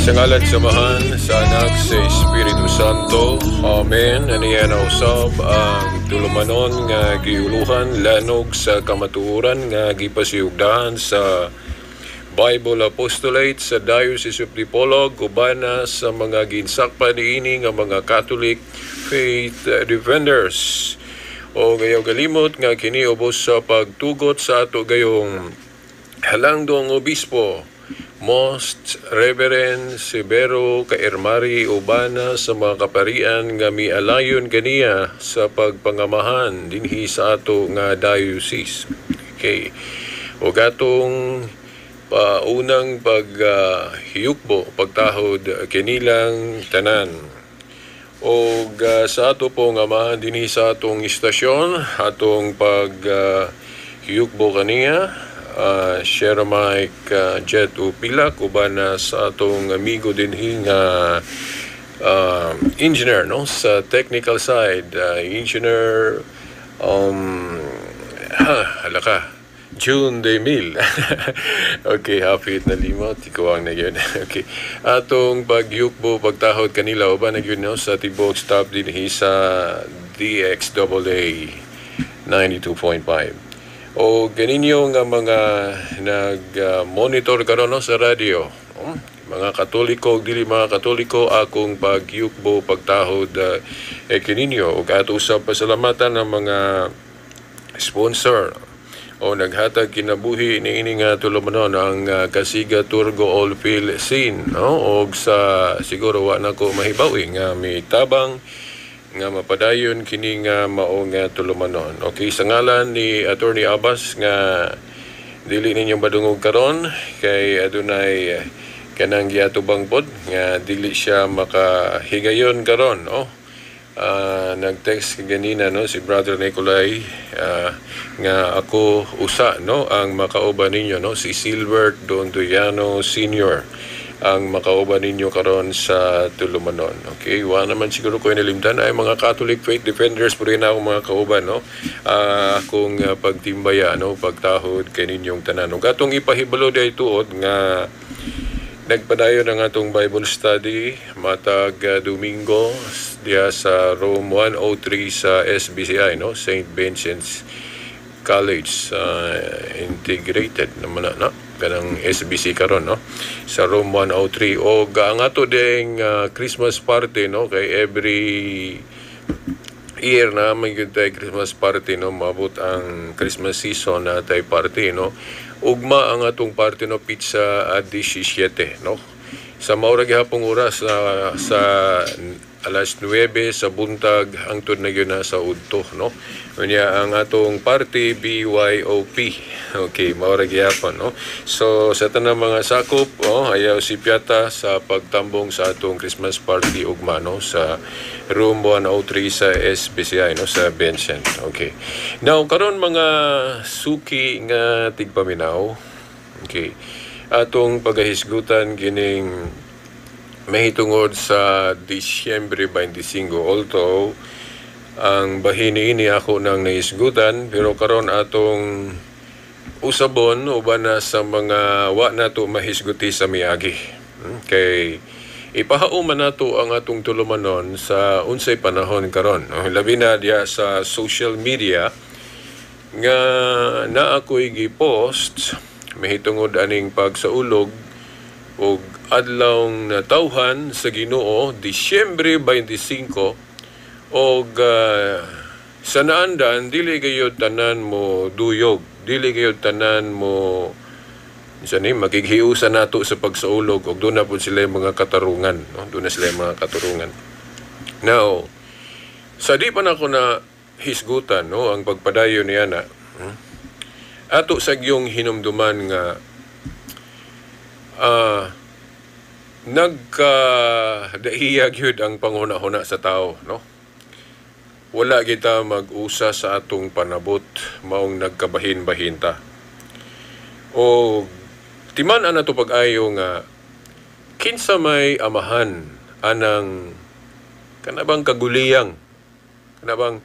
Sa ngalan sa Amahan, sa Anak, sa Espiritu Santo. Amen. Aniya na usab ang tulumanon nga giuluhan lanog sa kamatuoran nga gipasiyugdahan sa Bible Apostolate sa Diocese of Dipolog ubana sa mga ginsakpan niini nga mga Catholic Faith Defenders. O gayaw galimot nga kini ubos sa pagtugot sa ato gayong halangdong obispo, Most Reverend Severo Kaermari, ubana sa mga kaparian nga mialayon kaniya sa pagpangamahan dinhi sa ato nga diocese. Okay. Ug atong paunang paghiyukbo, pagtahod kinilang tanan. Og sa ato pong amahan dinhi sa atong istasyon, atong pag hiyukbo kaniya, Sir Mike Jet Upilak, uban na sa atong amigo dinhi nga engineer, no, sa technical side, engineer ha, hala ka, June de Mil. Okay, hapit na limot. Ikaw ang na yun. Okay. Atong pagyukbo, pagtahod kanila, uban na yun, no, sa tibuok staff dinhi sa DXAA 92.5. O ganinyo nga mga nag-monitor karon, no, sa radio. Mga Katoliko ug dili mga Katoliko, akong pagyukbo, pagtahod eh, kininyo. Ug ato sa pasalamatan ng mga sponsor o naghatag kinabuhi niini nga tulumanon, ang Kasiga Turgo All Fill Scene, no, og sa siguro wa na ko mahibaw eh, nga may tabang nga mapadayon kini nga mao nga tulumanon. Okay, sa ngalan ni Attorney Abbas nga dili ninyo madungog karon kay adunay kanang giatubang pod nga dili siya makahigayon karon, no. Nag-text ganina, no, si Brother Nicolay nga ako usa, no, ang makauban ninyo, no, si Silbert Dondoyano Senior ang makauban ninyo karon sa tulumanon. Okay, wa naman siguro ko inalimtan ay mga Catholic Faith Defenders po rin akong mga kauban, no. Akong pagtimbaya, no, pagtahod kay ninyong tanan. Ug atong ipahibalo day tuod nga nagpadayon ang atong Bible study matag Domingo diya sa room 103 sa SBCI, no, St. Vincent's College, integrated naman na, no, kanang SBC karon, no, sa room 103. O ang ato ding Christmas party, no, kay every year na may gyud tay Christmas party, no, maabot ang Christmas season na tay party, no. Ugma ang atong party, no, pizza at 17, no, sa maura gihapong oras sa alas 9 sa buntag hangtod na gyud na sa udto, no. Unya ang atong party BYOP. Okay, maura gihapon, no. So sa tanang mga sakop, oh, ayaw si Piata sa pagtambong sa atong Christmas party ugma, no, sa room 103 sa SBCI, no, sa Vincent. Okay. Now karon, mga suki nga tigpaminaw. Okay. Atong pagahisgutan kining mahitungod sa Disyembre 25. Although ang bahin ini ako nang nahisgutan, pero karon atong usabon uban na sa mga wa nato mahisguti sa miagi. Kay ipahauman nato ang atong tulumanon sa unsay panahon karon, no? Labi na diya sa social media nga naa ko'y gi-post mahitungod aning pagsaulog og adlawng natawhan sa Ginoo, Disyembre 25, og sa naandan dili gayud tanan mo duyog, dili gayud tanan mo sa ni makighiusa nato sa pagsaulog, og doon na pud sila yung mga katarungan, no? Doon na sila yung mga katarungan. Now, sa di pa nako na hisgutan, no, ang pagpadayon niya na, Ato sa giyong hinumduman nga nagka dahiya gyud ang panghuna-huna sa tao, no. Wala kita mag-usa sa atong panabot, maong nagkabahin-bahin ta. O timan-an nato pag-ayo nga kinsa may amahan anang kanabang kaguliyang, kanabang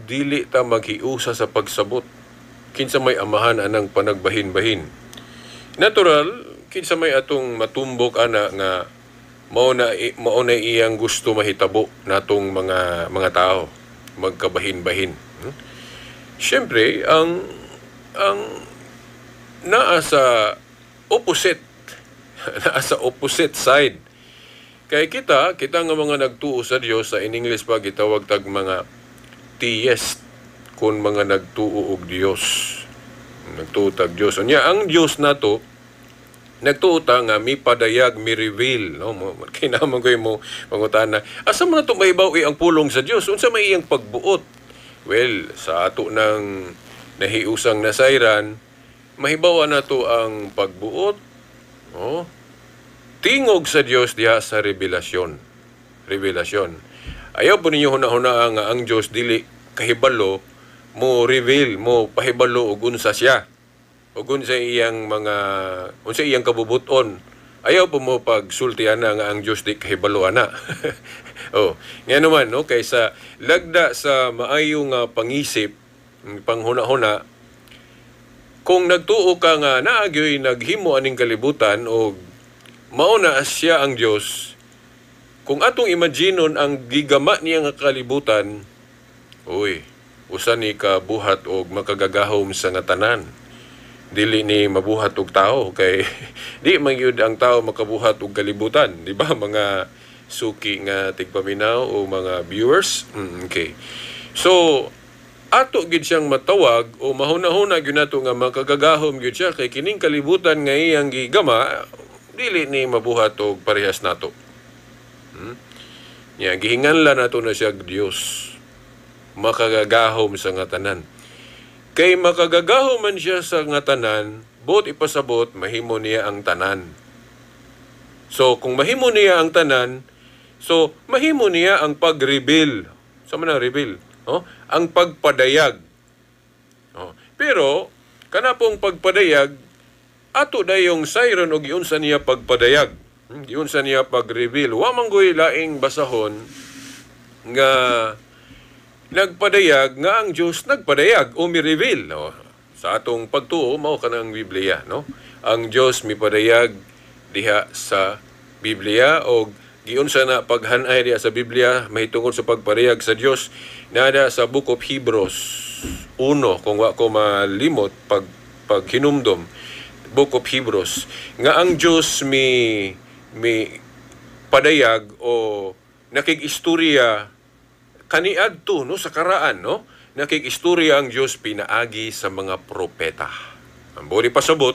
dili ta maghiusa sa pagsabot, kinsa may amahan anang panagbahin-bahin. Natural, kinsa may atong matumbok ana nga Mao na iyang gusto mahitabo natong mga tao magkabahin-bahin. Siyempre, ang naa sa opposite side. Kay kita, kita nga mga nagtuo sa Dios, sa in English pa gitawag tag mga theist, kung mga nagtuo og Dios. Nagtuo tag Dios. Unya ang Dios nato, nagtuo ta nga mipadayag, mi-reveal, no? Kinahanglan ko mo mangutana, asa man nato mahibaw ang pulong sa Dios? Unsa may iyang pagbuot? Well, sa ato ng nahiusang nasayran, mahibaw nato ang pagbuot, oh, tingog sa Dios diha sa revelasyon. Revelasyon. Ayaw po ninyo huna-huna nga ang Dios dili kahibalo mo reveal, mo pahibalo og unsa siya, og unsa iyang kabubuton. Ayaw po mo pagsultian na nga ang Dios di kahibalo ana. Oh, nga naman, no, kaysa lagda sa maayo nga pangisip, panghuna-huna, kung nagtuo ka nga naagyoy naghimo aning kalibutan og mao na siya ang Dios, kung atong imaginon ang gigama niya nga kalibutan, uy, usa ni ka buhat og makagagahom sa nga tanan. Dili ni mabuhat og tao kay di man gyud ang tao makabuhat og kalibutan, di ba, mga suki nga tigpaminaw o mga viewers? Okay. So ato gid siyang matawag o mahuna-huna gyud nato nga makagagahom gyud siya kay kining kalibutan nga iyang gigama dili ni mabuhat og parehas nato. Ya, gihinganlan nato na siya Dios, makagagahom sa nga tanan. Kay makagagahom man siya sa nga tanan, buot ipasabot mahimo niya ang tanan. So kung mahimo niya ang tanan, so mahimo niya ang pag-reveal. Sa man ang reveal? Oh, ang pagpadayag. Oh, pero kana pong pagpadayag, ato dayong sayron og giunsa niya pagpadayag. Giunsa niya pag-reveal. Wa man goy laing basahon nga nagpadayag nga ang Dios nagpadayag o mi-reveal, no? Sa atong pagtuo, mao kanang Biblia, no? Ang Dios mipadayag diha sa Biblia og giunsa na paghanay diha sa Biblia mahitungod sa pagpadayag sa Dios nada sa Book of Hebrews 1, kung wa ko malimot pag paghinumdom, Book of Hebrews, nga ang Dios mi padayag o nakig-istorya kaniadto, no, sa karaan, no, nakig-istorya ang Dios pinaagi sa mga propeta. Ang buri pasabot,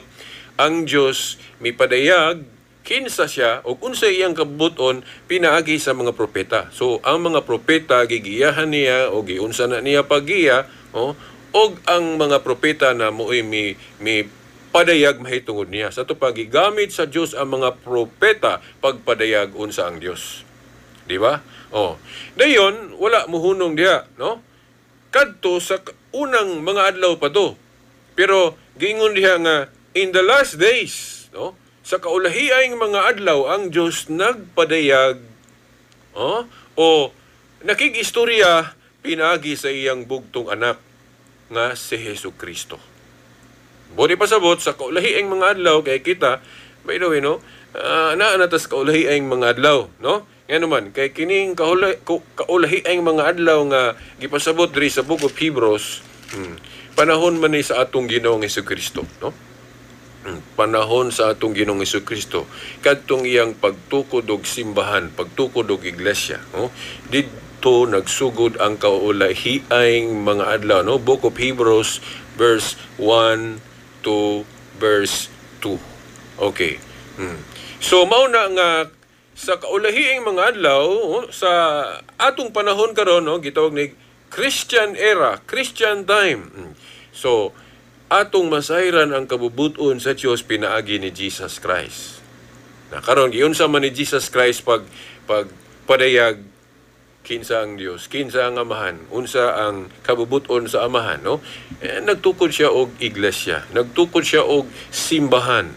ang Dios mipadayag kinsa siya ug unsa iyang kabubuton pinaagi sa mga propeta. So ang mga propeta gigiyahan niya o giunsa na niya paggiya, oh, og ang mga propeta na mo'y mi padayag mahitungod niya. Sa ato pagigamit sa Dios ang mga propeta pagpadayag unsa ang Dios. Di ba? Oh. Dayon wala muhunong diha, no? Kadto sa unang mga adlaw pa to. Pero giingon diha nga in the last days, no? Sa kaulahiang mga adlaw ang Dios nagpadayag, oh, o nakig-istorya pinaagi sa iyang bugtong anak nga si Hesus Kristo. Bodi pasabot sa kaulahiang mga adlaw kay kita, by the way, no, naa na tas kaulahiang mga adlaw, no? Nga naman kay kining kaulahiang mga adlaw nga gipasabot diri sa Book of Hebrews, panahon man ni sa atong Ginoong Hesukristo, no? Panahon sa atong Ginoong Hesukristo kadtong iyang pagtukod og simbahan, pagtukod og iglesia, no? Didto nagsugod ang kaulahiang mga adlaw, no? Book of Hebrews verse 1 to verse 2. Okay. So mao na nga sa kaulahiang mga adlaw, oh, sa atong panahon karon, no, gitawag ni Christian era, Christian time. So atong masayran ang kabubuton sa Dios pinaagi ni Jesus Christ. Na karon giunsa man ni Jesus Christ pag padayag kinsa ang Dios, kinsa ang Amahan, unsa ang kabubuton sa Amahan, no? Eh, nagtukod siya og iglesia, nagtukod siya og simbahan.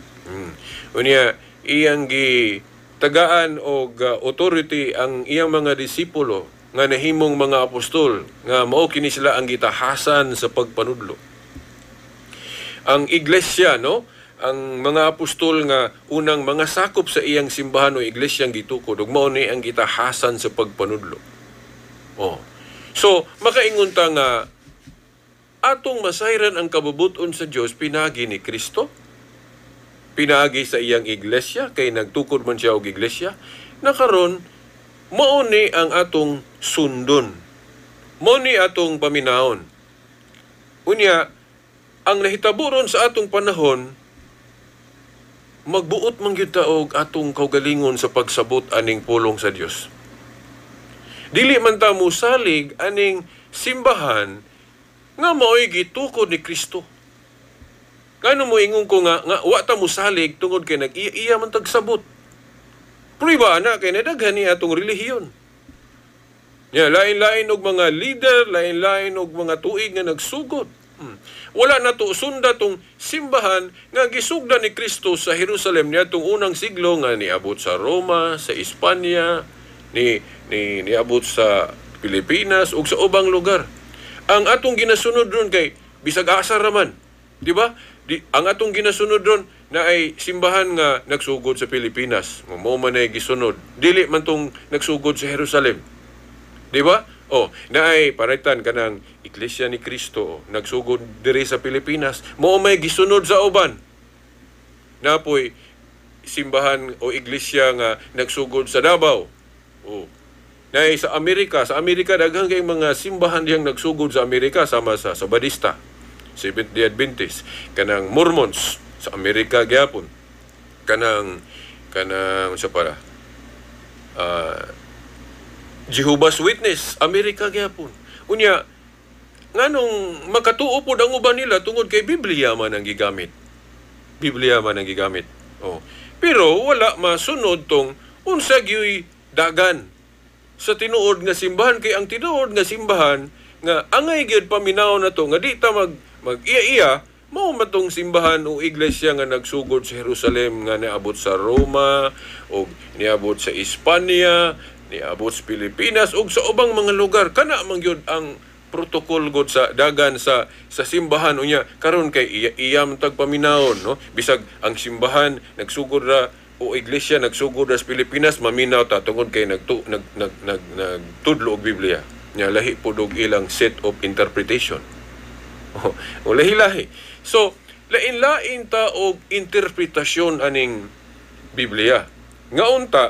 Unya iyang gi tagaan og authority ang iyang mga disipulo nga nahimong mga apostol nga mao kini sila ang gitahasan sa pagpanudlo. Ang iglesia, no, ang mga apostol nga unang mga sakop sa iyang simbahan o iglesyang gitukod, ug mao ni ang gitahasan sa pagpanudlo. Oh. So, makaingon ta nga atong masayran ang kabubut-on sa Dios pinaagi ni Kristo, pinaagi sa iyang iglesia, kay nagtukod man siya og iglesia, na karon mao ni ang atong sundon. Mao ni atong paminawon. Unya, ang nahitabo ron sa atong panahon, magbuot man gyud ta og atong kaugalingon sa pagsabot aning pulong sa Dios. Dili man ta mosalig aning simbahan nga mao'y gitukod ni Kristo. Ngano moingon ko nga wa ta mosalig tungod kay nag-iya man tag sabot? Pero iba ana kay nadaghan ni atong relihiyon. Ya, lain-lain og mga leader, lain-lain og mga tuig nga nagsugod. Wala na to sunda tong simbahan nga gisugda ni Kristo sa Jerusalem niadtong unang siglo nga niabot sa Roma, sa Espanya, ni ni niabot sa Pilipinas ug sa ubang lugar. Ang atong ginasunod ron kay bisag asa ra man, di ba? Ang atong ginasunod ron na ay simbahan nga nagsugod sa Pilipinas, mao man ay gisunod. Dili man tong nagsugod sa Jerusalem. Di ba? Oh, na ay paraitan kanang Iglesia ni Cristo nagsugod diri sa Pilipinas, mao may gisunod sa uban. Napoy simbahan o iglesia nga nagsugod sa Davao. Oh. Naay sa Amerika daghan kay mga simbahan diyang nagsugod sa Amerika, sama sa Sabadista, Seventh-day Adventist, kanang Mormons sa Amerika gyapon. Kanang kanang sa para Jehovah's Witness, Amerika gyapon. Unya, nganong makatuo pod ang uban nila tungod kay Biblia man ang gigamit. Biblia man ang gigamit. Oh. Pero wala masunod tong unsa gyuy dagan sa tinuod nga simbahan, kay ang tinuod nga simbahan nga angay gyud paminaw na to nga di ta mag mag-iya-iya, mao man tong simbahan o iglesia nga nagsugod sa Jerusalem nga niabot sa Roma o niabot sa Espanya, niabot sa Pilipinas ug sa ubang mga lugar. Kana man gyud ang protocol god sa dagan sa simbahan. Unya karon kay iya-iya man tag paminawon, no? Bisag ang simbahan nagsugod ra o iglesia nagsugod ra sa Pilipinas, maminaw ta tungod kay nagtudlo og Biblia. Nya lahi pud og ilang set of interpretation. O lahi-lahi. So lain-lain ta og interpretasyon aning Biblia. Nga unta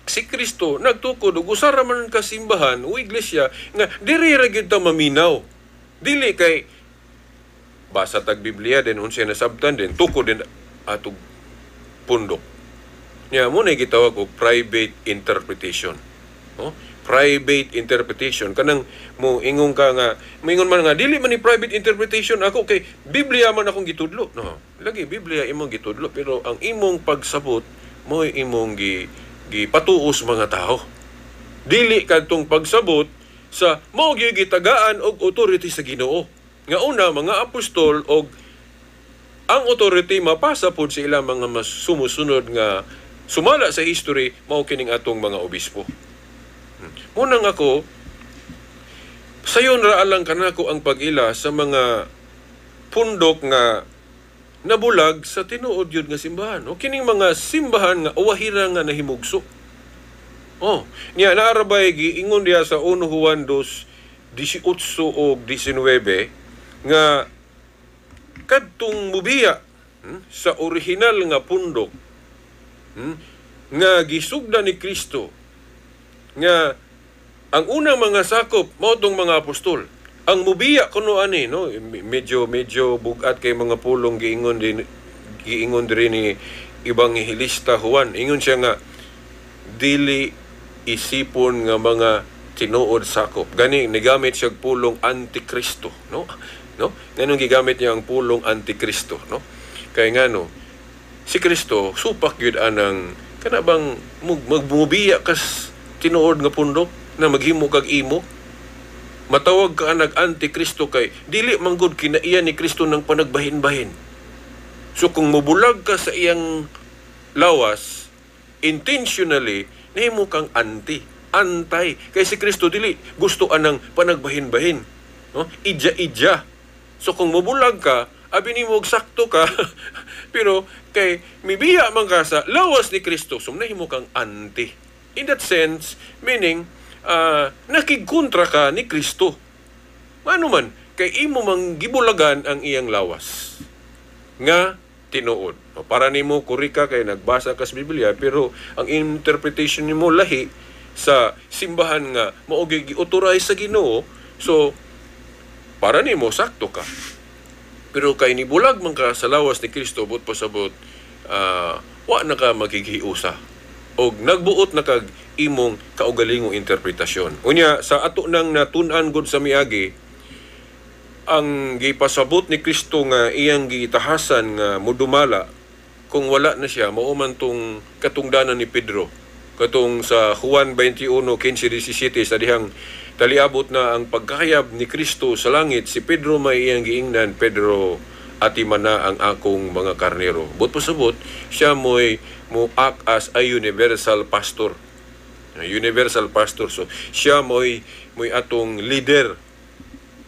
si Kristo nagtukod og usa ra man ka simbahan o iglesia nga diri ra gyud ta maminaw. Dili kay basa tag Biblia din unsay nasabtan din tukod din atog pundok. Nya mo na gitawag og private interpretation. No? Private interpretation kanang mo ingon ka nga moingon man nga dili man ni private interpretation ako kay Biblia man akong gitudlo. No. Lagi Biblia imong gitudlo, pero ang imong pagsabot mo imong gipatuos mga tao. Dili kadtong pagsabot sa mao gyud gitagaan og authority sa Ginoo. Nga una mga apostol og ang authority mapasa pod sa ilang mga mas sumusunod nga sumala sa history, mao kining atong mga obispo. Munang ako sayon ra alang kanako ang pag-ila sa mga pundok nga nabulag sa tinuod yun nga simbahan. O kining mga simbahan nga uwahira nga nahimugso. Oh, niya naarabay giingon diha sa 1 Juan 2:18 og 19 nga kadtong mubiya sa orihinal nga pundok nga gisugda ni Kristo nga ang unang mga sakop mao tong mga apostol. Ang mubiya kuno ani, no, medyo bugat kay mga pulong giingon diri ni Ebanghilista Juan. Ingon siya nga dili isipon nga mga tinuod sakop. Gani nigamit siya pulong antikristo, no? No? Nganong gigamit niya ang pulong antikristo, no? Kay ngano si Kristo supak gyud anang kana bang magmubiya kas tinuod nga pundok na maghimo kag imo. Matawag ka nag antikristo kay dili manggod kinaiya ni Kristo ng panagbahin-bahin. So kung mubulag ka sa iyang lawas intentionally, nahimo kang antay. Kay si Kristo dili gusto anang panagbahin-bahin, no? Idya-idya. So kung mubulag ka, abi nimo og sakto ka, Pero kay mibiya man ka sa lawas ni Kristo, so nahimo kang anti. In that sense, meaning, nakigkontra ka ni Kristo. Ano man, kay imo mang gibulagan ang iyang lawas nga tinuod. O, para nimo kurika kay nagbasa ka sa Biblia, pero ang interpretation nimo lahi sa simbahan nga mao gi-authorize sa Ginoo, so para nimo sakto ka. Pero kay nibulag man ka sa lawas ni Kristo, but pasabot wa na ka magighiusa og nagbuot na kag imong kaugalingong interpretasyon. Unya sa ato nang natun-an gud sa miagi, ang gipasabot ni Kristo nga iyang gitahasan nga mudumala kung wala na siya, mao man tong katungdanan ni Pedro katong sa Juan 21:15-17, sa dihang taliabot na ang pagkahayab ni Kristo sa langit, si Pedro may iyang giingnan, "Pedro, atiman na ang akong mga karnero." But pasabot siya mo'y mo act as a universal pastor. A universal pastor. So siya mo'y atong leader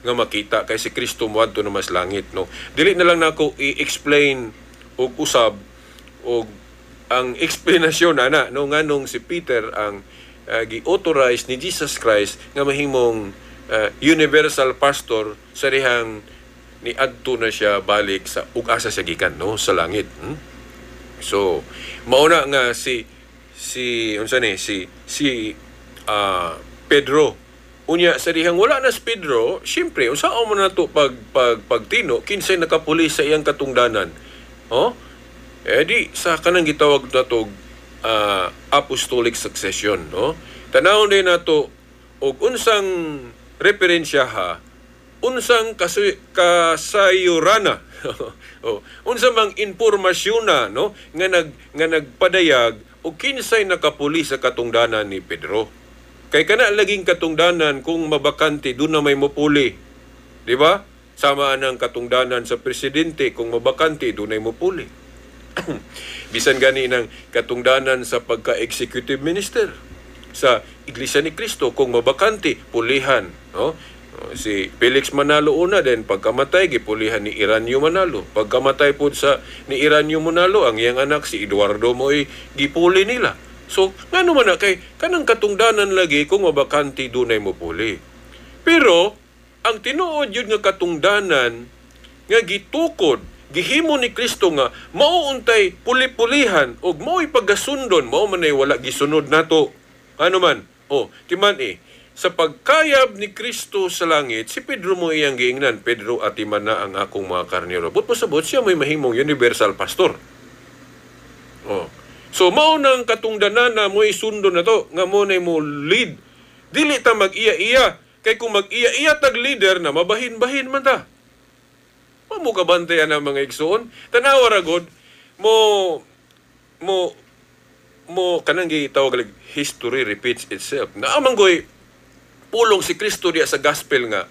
nga makita kay si Kristo moadto na mas langit, no? Dili na lang nako i-explain og usab og ang explanation ana, no, nganong si Peter ang gi-authorize ni Jesus Christ nga mahimong universal pastor sa dihang niadto na siya balik sa ug asa siya gikan, no, sa langit. So mauna nga si si unsa ni si si Pedro. Unya sa dihang wala na si Pedro, siyempre unsaon man nato pag pag pagtino kinsay nakapuli sa iyang katungdanan? Oh? Eh di sa kanang gitawag nato apostolic succession, no? Tanawon din nato og unsang referensya ha, unsang kasayurana oh, unsa mang impormasyon na, no, nga nagpadayag og kinsay nakapuli sa katungdanan ni Pedro. Kay kana laging katungdanan, kung mabakante, doon na may mupuli. Di ba? Sama ang katungdanan sa presidente, kung mabakante, doon ay mupuli. Bisan gani ng katungdanan sa pagka-executive minister sa Iglesia ni Cristo, kung mabakante, pulihan, no? Si Felix Manalo una, then pagkamatay gipulihan ni Iranio Manalo. Pagkamatay pod sa ni Iranio Manalo, ang iyang anak si Eduardo mo'y gipuli nila. So, ngano man na kay kanang katungdanan lagi, kung mabakante, dunay mopuli. Pero ang tinuod yun nga katungdanan nga gitukod, gihimo ni Kristo nga mao untay puli-pulihan ug mao'y paggasundon, mao man ay wala gisunod nato. Ano man? Oh, timan eh. Sa pagkayab ni Kristo sa langit, si Pedro mo iyang giingnan, "Pedro, atiman na ang akong mga karnero." But pasabot siya may mahimong universal pastor. Oh. So mao nang katungdanan na mo'y sundo na to, nga mo na mo lead. Dili ta mag-iya-iya. Kay kung mag-iya-iya tag leader na mabahin-bahin man ta. Mo ka bantayan ang mga igsoon. Tanawa ra gud mo mo mo kanang gitawag like history repeats itself. Naa man goy pulong si Kristo diha sa gospel nga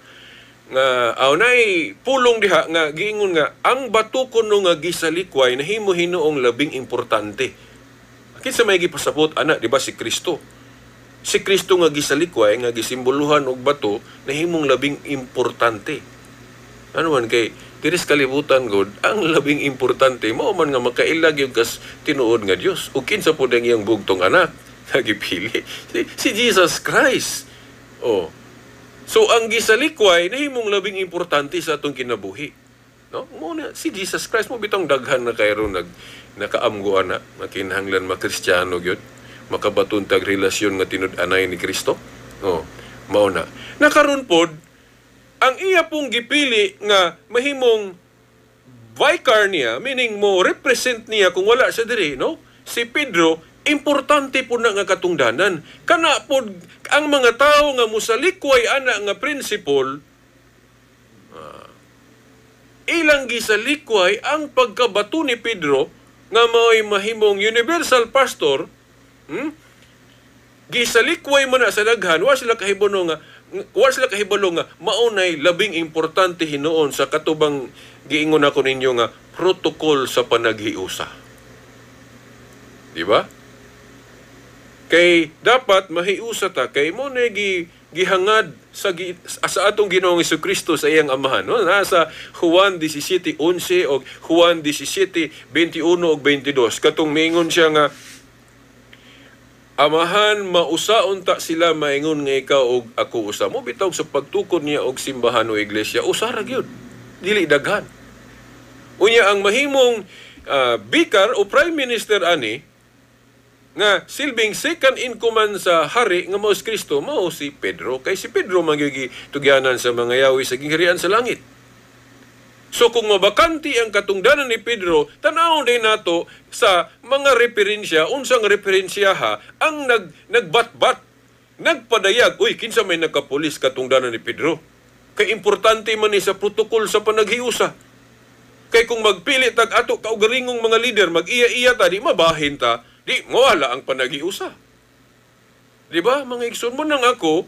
nga aw nay pulong diha nga giingon nga ang bato kuno nga gisalikway nahimo hinuong labing importante. Kinsa may gipasabot ana, di ba si Kristo? Si Kristo nga gisalikway, nga gisimboluhan og bato, nahimong labing importante. Ano man kay diri sa kalibutan god, ang labing importante mao man nga makailag yung kas tinuod nga Dios. Ug kinsa pod ang iyang bugtong anak nga gipili? Si Jesus Christ. Oh. So ang gisalikway nahimong labing importante sa atong kinabuhi. No? Mo na si Jesus Christ mo bitong daghan na kayro nakaamgo ana, makinahanglan makristyano gyud, makabaton tag relasyon nga tinud-anay ni Kristo. Oh, mao na. Nakaron pod ang iya pong gipili nga mahimong vicar niya, meaning mo represent niya kung wala siya diri, no? Si Pedro, importante po na nga katungdanan. Kana pod ang mga tao nga musalikway ana nga principle, ilang gisalikway ang pagkabato ni Pedro nga mao'y mahimong universal pastor. Gisalikway man na sa daghan, wa sila kahibalo nga maunay labing importante hinuon sa katubang giingon ako ninyo nga protocol sa panaghiusa. Di ba? Kay dapat mahiusa ta kay mo na gi gihangad sa atong Ginoong Kristo sa iyang amahan, no? Nasa Juan 17:11 og Juan 17:21 ug 22, katong miingon siya nga, "Amahan, mausa unta sila maingon nga ikaw og ako usa." Mo bitaw sa pagtukod niya og simbahan o iglesia, usa ra gyud, dili daghan. Unya ang mahimong bikar o prime minister ani nga silbing second in command sa hari nga mao si Kristo, mao si Pedro, kay si Pedro magyugi tugyanan sa mga yawi sa gingharian sa langit. So kung mabakante ang katungdanan ni Pedro, tan-awon din nato sa mga referensya, unsang referensya ha ang nagbatbat, nagpadayag, uy, kinsa may nagkapulis katungdanan ni Pedro? Kay importante man ni sa protocol sa panaghiusa. Kay kung magpili tag ato kaugalingong mga leader, mag-iya-iya ta, di mabahin ta, di mawala ang panaghiusa. Di ba, mga igsoon mo nang ako,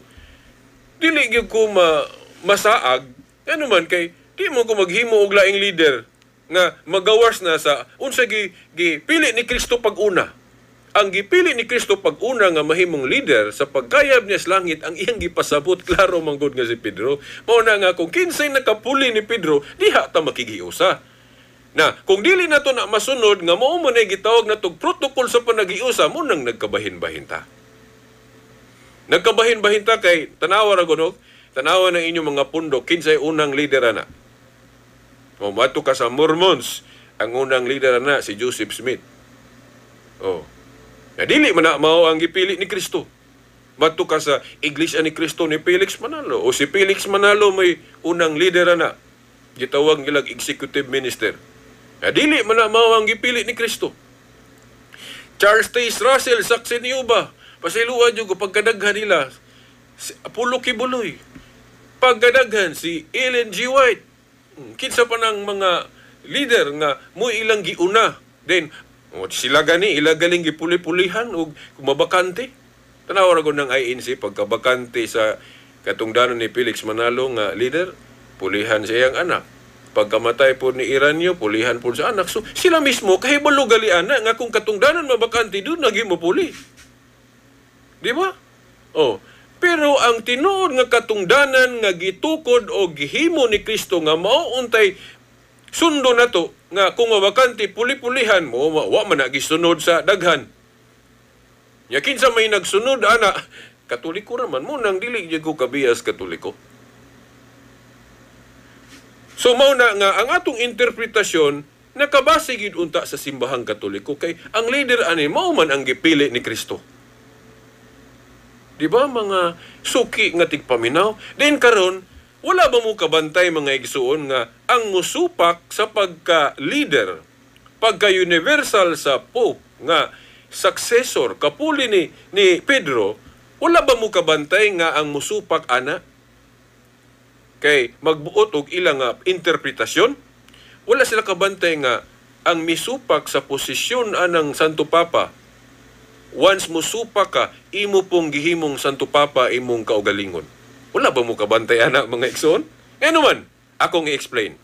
dili gyud ko masaag, ano man kay di mo ko maghimo og laing leader nga magawas na sa unsa gi gipili ni Kristo pag-una. Ang gipili ni Kristo pag-una nga mahimong leader sa pagkayab niya sa langit, ang iyang gipasabot klaro man gud nga si Pedro. Mao na nga kung kinsay nakapuli ni Pedro, diha ta makighiusa. Na kung dili nato na masunod nga mao man ay gitawag natog protocol sa panaghiusa, mo nang nagkabahin-bahin ta. Nagkabahin-bahin ta kay tanawa ra gunog, tanawa ng inyong mga pundo kinsay unang leader ana. O mato ka sa Mormons, ang unang leader na si Joseph Smith. O. Na dili man na mao ang gipili ni Kristo. Mato ka sa Iglesia ni Kristo ni Felix Manalo. O si Felix Manalo may unang leader na. Gitawag nilang executive minister. Na dili man na mao ang gipili ni Kristo. Charles Taze Russell, saksi niyo ba? Pasiluan niyo ko pagkadaghan nila. Si Apollo Quiboloy. Pagkadaghan si Ellen G. White. Kinsa pa ng mga leader nga mo ilang giuna. Then, sila gani, ila galing gipuli-pulihan og mabakante. Tanaw ra gud ng INC pagkabakante sa katungdanan ni Felix Manalo nga leader, pulihan sa iyang anak. Pagkamatay po ni Iranyo, pulihan po sa anak. So, sila mismo kahibalo gali ana nga kung katungdanan mabakante doon naging mapuli. Di ba? Oh. Pero ang tinuod nga katungdanan nga gitukod o gihimo ni Kristo nga mao untay sundo nato nga kung mabakante puli-pulihan mo, wa man na gisunod sa daghan. Nya kinsa may nagsunod ana, Katoliko ra man mo nang dili gyud ko kabiyas Katoliko. So mao na nga ang atong interpretasyon nakabase gyud unta sa simbahang Katoliko kay ang leader ani mao man ang gipili ni Kristo. Di ba mga suki nga tigpaminaw? Then karon, wala ba mo kabantay mga igsuon nga ang musupak sa pagka-leader, pagka-universal sa Pope nga successor kapuli ni Pedro, wala ba mo kabantay nga ang musupak ana? Kay magbuot og ilang nga interpretasyon, wala sila kabantay nga ang misupak sa posisyon anang Santo Papa. Once musupak ka, imo pong gihimong Santo Papa imong kaugalingon. Wala ba mo kabantay ana mga igsoon? Ngano man, akong i-explain.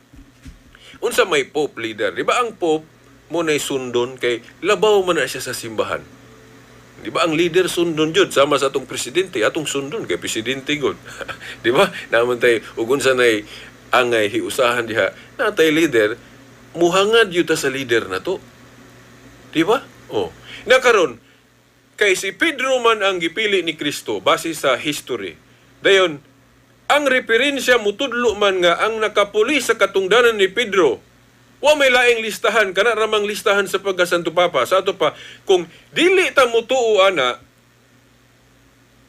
Unsa may Pope leader? Di ba ang Pope mo nay sundon kay labaw man na siya sa simbahan? Di ba ang leader sundon jud sama sa atong presidente, atong sundon kay presidente gud. Di ba? Naman tay ug unsa nay angay hiusahan diha, natay leader, muhangad jud ta sa leader nato. Di ba? Oh. Nakaron kay si Pedro man ang gipili ni Kristo base sa history. Dayon, ang referensya mutudlo man nga ang nakapuli sa katungdanan ni Pedro. Wa may laing listahan, kana ramang listahan sa pagka Santo Papa. Sa ato pa, kung dili ta mutuo ana,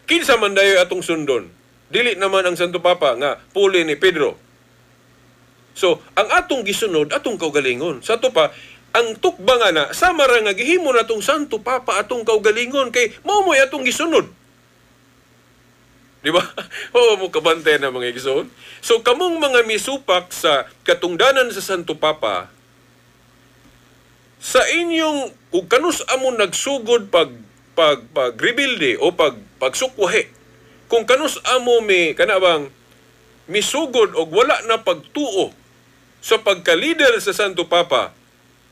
kinsa man dayo atong sundon? Dili naman ang Santo Papa nga puli ni Pedro. So, ang atong gisunod, atong kaugalingon. Sa ato pa, ang tukbang ana, sama ra nga gihimo natong Santo Papa atong kaugalingon kay mao mo'y atong gisunod. Di ba? Oo, mo kabantay na mga igsoon. So, kamong mga misupak sa katungdanan sa Santo Papa, sa inyong, kung kanus amo nagsugod pag rebuild o pagsukwahe, kung kanus amo mi, kanabang, misugod og wala na pagtuo sa pagka-leader sa Santo Papa,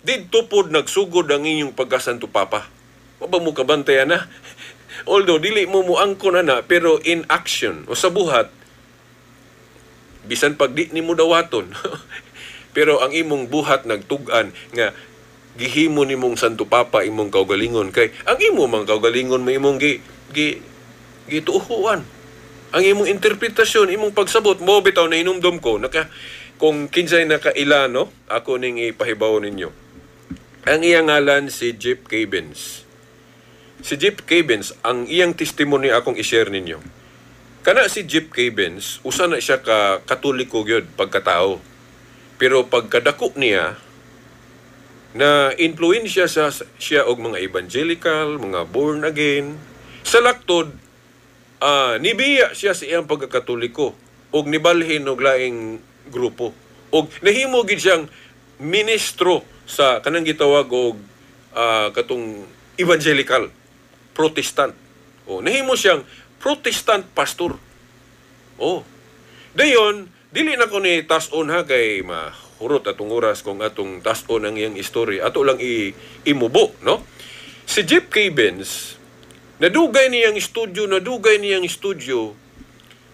didto pod nagsugod ang inyong pagka-Santo Papa. Wa ba mo kabantay na? Although dili mo muangkon ana, pero in action o sa buhat, bisan pag di nimo dawaton, pero ang imong buhat nagtug-an nga gihimo nimong Santo Papa imong kaugalingon, kay ang imo mang kaugalingon mo imong gi gi gituohan. Ang imong interpretasyon, imong pagsabot mo bitaw na hinumdom ko naka kung kinsay nakaila, no, ako ning ipahibaw ninyo. Ang iyang ngalan si Jeff Cavins. Si Jeff Cavins, ang iyang testimony akong i-share ninyo. Kana si Jeff Cavins, usa na siya ka Katoliko gyud pagkatao. Pero pagkadako niya, na influensya sa siya og mga evangelical, mga born again. Sa laktod, nibiya siya sa iyang pagkakatoliko og nibalhin og laing grupo. Og nahimo gid siyang ministro sa kanang gitawag og katong evangelical Protestant. O nahimo siyang Protestant pastor. Oh. Dayon, dili na ko ni tas-on ha, kay mahurot atong oras kung atong tas-on ang iyang istorya. Ato lang imubo, no? Si Jeff Cavins, nadugay niyang studio,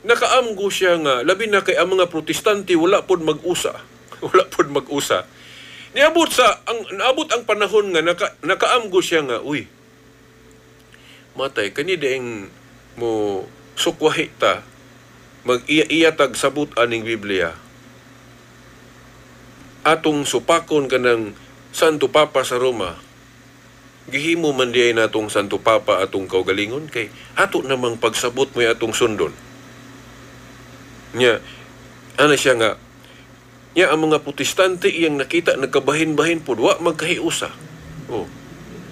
nakaamgo siya nga, labi na kay ang mga Protestante wala pod mag-usa. Wala pod mag-usa. Niabot sa ang naabot ang panahon nga nakaamgo siya nga, uy, matay kani dieng mo sukwahi ta, mag-iya-iya tag sabot aning Biblia, atong supakon kanang Santo Papa sa Roma, gihimo man diay natong Santo Papa atong kaugalingon, kay ato namang pagsabot mo atong sundon nya. Ana siya nga nya ang mga Protestante iyang nakita nagkabahin-bahin pod, wa magkahiusa. Oh,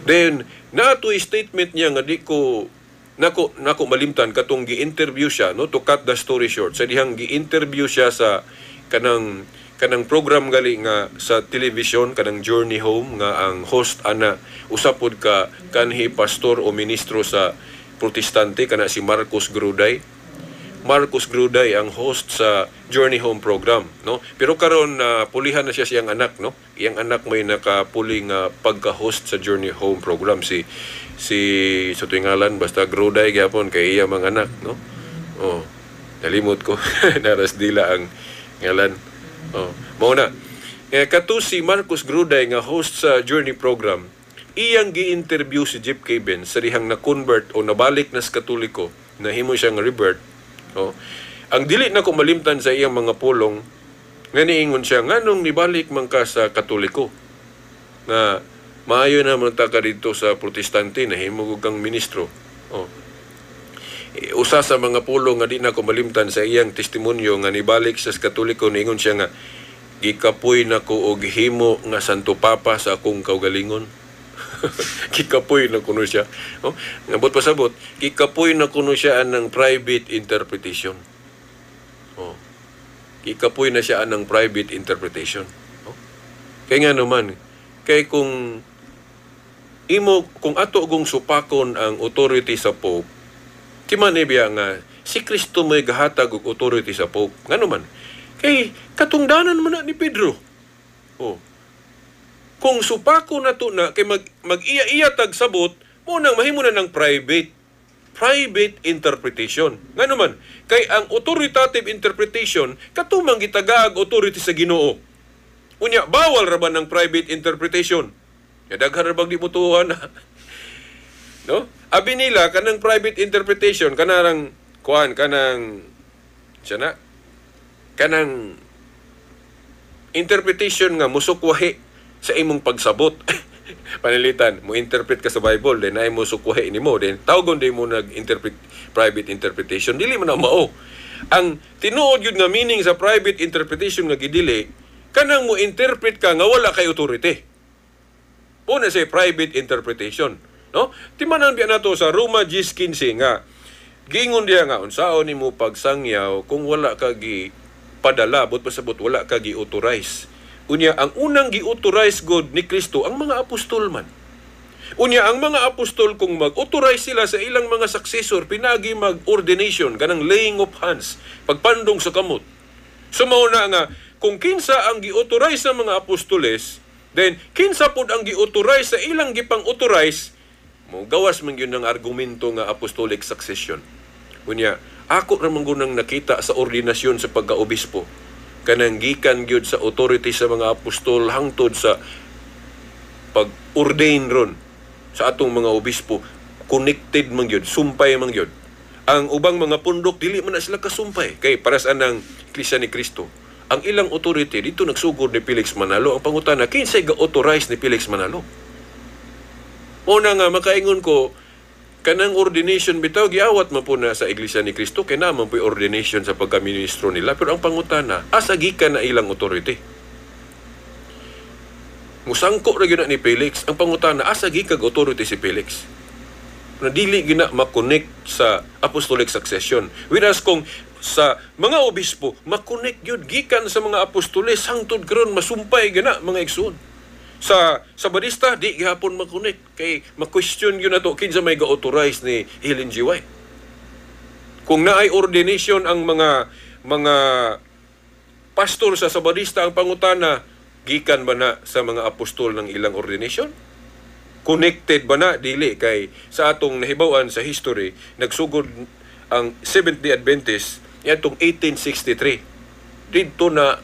then naatoy statement niya nga di ko nako malimtan, katong gi-interview siya, no. To cut the story short, sa dihang gi-interview siya sa kanang kanang program gali nga sa television, kanang Journey Home, nga ang host ana usa pod ka kanhi pastor o ministro sa Protestante, kana si Marcus Gruday. Marcus Gruday ang host sa Journey Home program, no? Pero karon na pulihan na siya siyang anak, no? Iyang anak may nakapuli nga pagka-host sa Journey Home program, si si sa tuwing ngalan basta Gruday gyapon kay iya mga anak, no? Oh, nalimot ko, naras dila ang ngalan. Oh, mao na. Eh, kato si Marcus Gruday nga host sa Journey program, iyang gi-interview si Jeff Cavins sa dihang na-convert o nabalik na sa Katoliko, nahimo siyang rebirth. Oh. Ang dili na ko malimtan sa iyang mga pulong nga niingon siya, nganong nibalik man ka sa Katoliko? Nga maayo na man ta ka dito sa Protestante, nahimo ko kang ministro. Oh. Eh, usa sa mga pulong nga di na ko malimtan sa iyang testimonyo nga nibalik sa Katoliko, niingon siya nga gikapoy na ko og himo nga Santo Papa sa akong kaugalingon. Gikapoy na kuno siya. Oh, ngabot pasabot, gikapoy na kuno siya anang private interpretation. Oh. Gikapoy na siya anang private interpretation. Oh. Kay nga naman, kay kung imo kung ato gong supakon ang authority sa Pope, ti man biya nga si Kristo may gahatag og authority sa Pope. Ngano man? Kay katungdanan man na ni Pedro. Oh. Kung supako na to na kay mag mag-iya-iya tag sabot mo nang mahimo na ng private private interpretation. Ngano man? Kay ang authoritative interpretation katumang gitagaag authority sa Ginoo. Unya bawal ra ba ng private interpretation? Ya daghan ra bag di mo tuhan, no? Abi nila kanang private interpretation kanang kuan, kanang siya na kanang interpretation nga musukwahi sa imong pagsabot. Panalitan, mo interpret ka sa Bible, then ay mo sukwahi nimo, then tawgon day mo nag-interpret private interpretation, dili man na mao. Ang tinuod yun nga meaning sa private interpretation nga gidili, kanang mo interpret ka nga wala kay authority. Una sa private interpretation, no? Timanan biya nato sa Roma 10:15 nga giingon diya nga unsaon nimo pagsangyaw kung wala ka gi padala, but pasabot wala ka gi-authorize. Unya ang unang gi-authorize God ni Kristo ang mga apostol man. Unya ang mga apostol kung mag-authorize sila sa ilang mga successor pinagi mag-ordination, kanang laying of hands, pagpandong sa kamot. So mao na nga kung kinsa ang gi-authorize sa mga apostoles, then kinsa pod ang gi-authorize sa ilang gipang-authorize, Mo gawas man gyud ng argumento nga apostolic succession. Unya, ako ra man gunang nakita sa ordinasyon sa pagkaobispo. Kanang gikan gyud sa authority sa mga apostol hangtod sa pag-ordain ron sa atong mga obispo, connected man gyud, sumpay man gyud. Ang ubang mga pundok, dili man na sila kasumpay kay para sa anang Iglesia ni Cristo. Ang ilang authority dito nagsugod ni Felix Manalo. Ang pangutana, kinsay ga-authorize ni Felix Manalo? Una nga makaingon ko, kanang ordination bitaw giawat man po na sa Iglesia ni Cristo kay naman po ordination sa pagkaministro nila, pero ang pangutana, asa gikan na ilang authority? Musangko ra gyud na ni Felix. Ang pangutana, asa gikan authority si Felix? Na dili gina makonect sa apostolic succession. Whereas kung sa mga obispo, makonect gyud gikan sa mga apostoles hangtod karon, masumpay gina, mga igsoon. Sa Sabadista, di gihapon makonect kay ma-question gyud nato kinsa may ga-authorize ni Ellen G. White. Kung naay ordination ang mga pastor sa Sabadista, ang pangutana, gikan ba na sa mga apostol ng ilang ordination? Connected ba na? Dili, kay sa atong nahibaw-an sa history, nagsugod ang Seventh-day Adventist yatong 1863. Didto na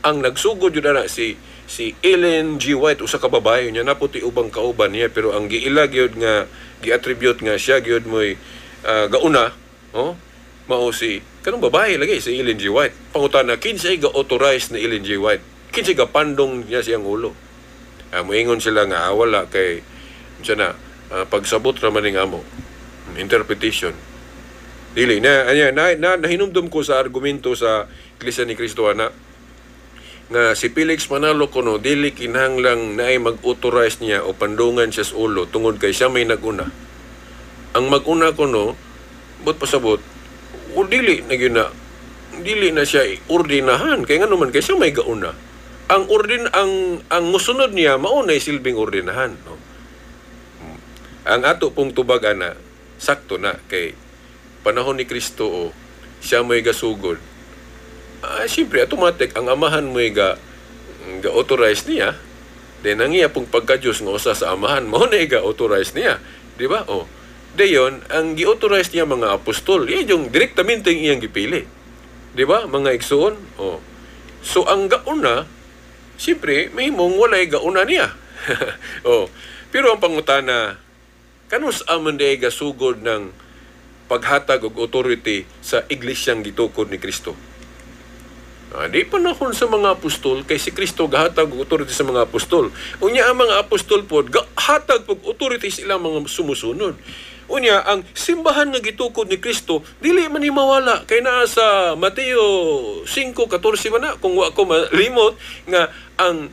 ang nagsugod yun na si si Ellen G. White, usa ka babae niya, naputi ubang kauban niya, pero ang giila gyud nga gi-attribute nga siya gyud moy gauna, oh, mao si kanang babae lagi, si Ellen G. White. Pangutana, kinsay ga-authorize ni Ellen G. White? Kinsay ga pandong niya siyang ulo? Moingon sila nga wala kay unsa na, pagsabot ra man ning amo interpretation. Dili na anya na, na nahinumdum ko sa argumento sa Iglesia ni Cristo ana nga si Felix Manalo kuno dili kinahanglang naay mag-authorize niya o pandungan siya sa ulo tungod kay siya may naguna. Ang maguna kuno, but pasabot, o dili na gyud na dili na siya ordinahan kay ngano man kay siya may gauna. Ang ordin ang musunod niya mao nay silbing ordinahan, no? Ang ato pong tubag ana, sakto na kay panahon ni Kristo, o siya may gasugod. Siyempre, automatic ang amahan mo'y ga authorize niya. Then ang iya pong pagka-Diyos nga usa sa amahan mao na ga authorize niya, di ba? Oh. Dayon ang gi-authorize niya mga apostol, iyan yung direktamente ang iyang gipili. Di ba, mga igsoon? Oh. So ang gauna, siyempre mahimong walay gauna niya. Oh. Pero ang pangutana, kanus aman day gasugod ng paghatag og authority sa iglesyang gitukod ni Kristo? Di panahon sa mga apostol, kay si Kristo gahatag og authority sa mga apostol. Unya ang mga apostol pod gahatag og authority sa ilang mga sumusunod. Unya ang simbahan nga gitukod ni Kristo dili man ni mawala kay naa sa Mateo 5:14 ba na, kung wa ko malimot, nga ang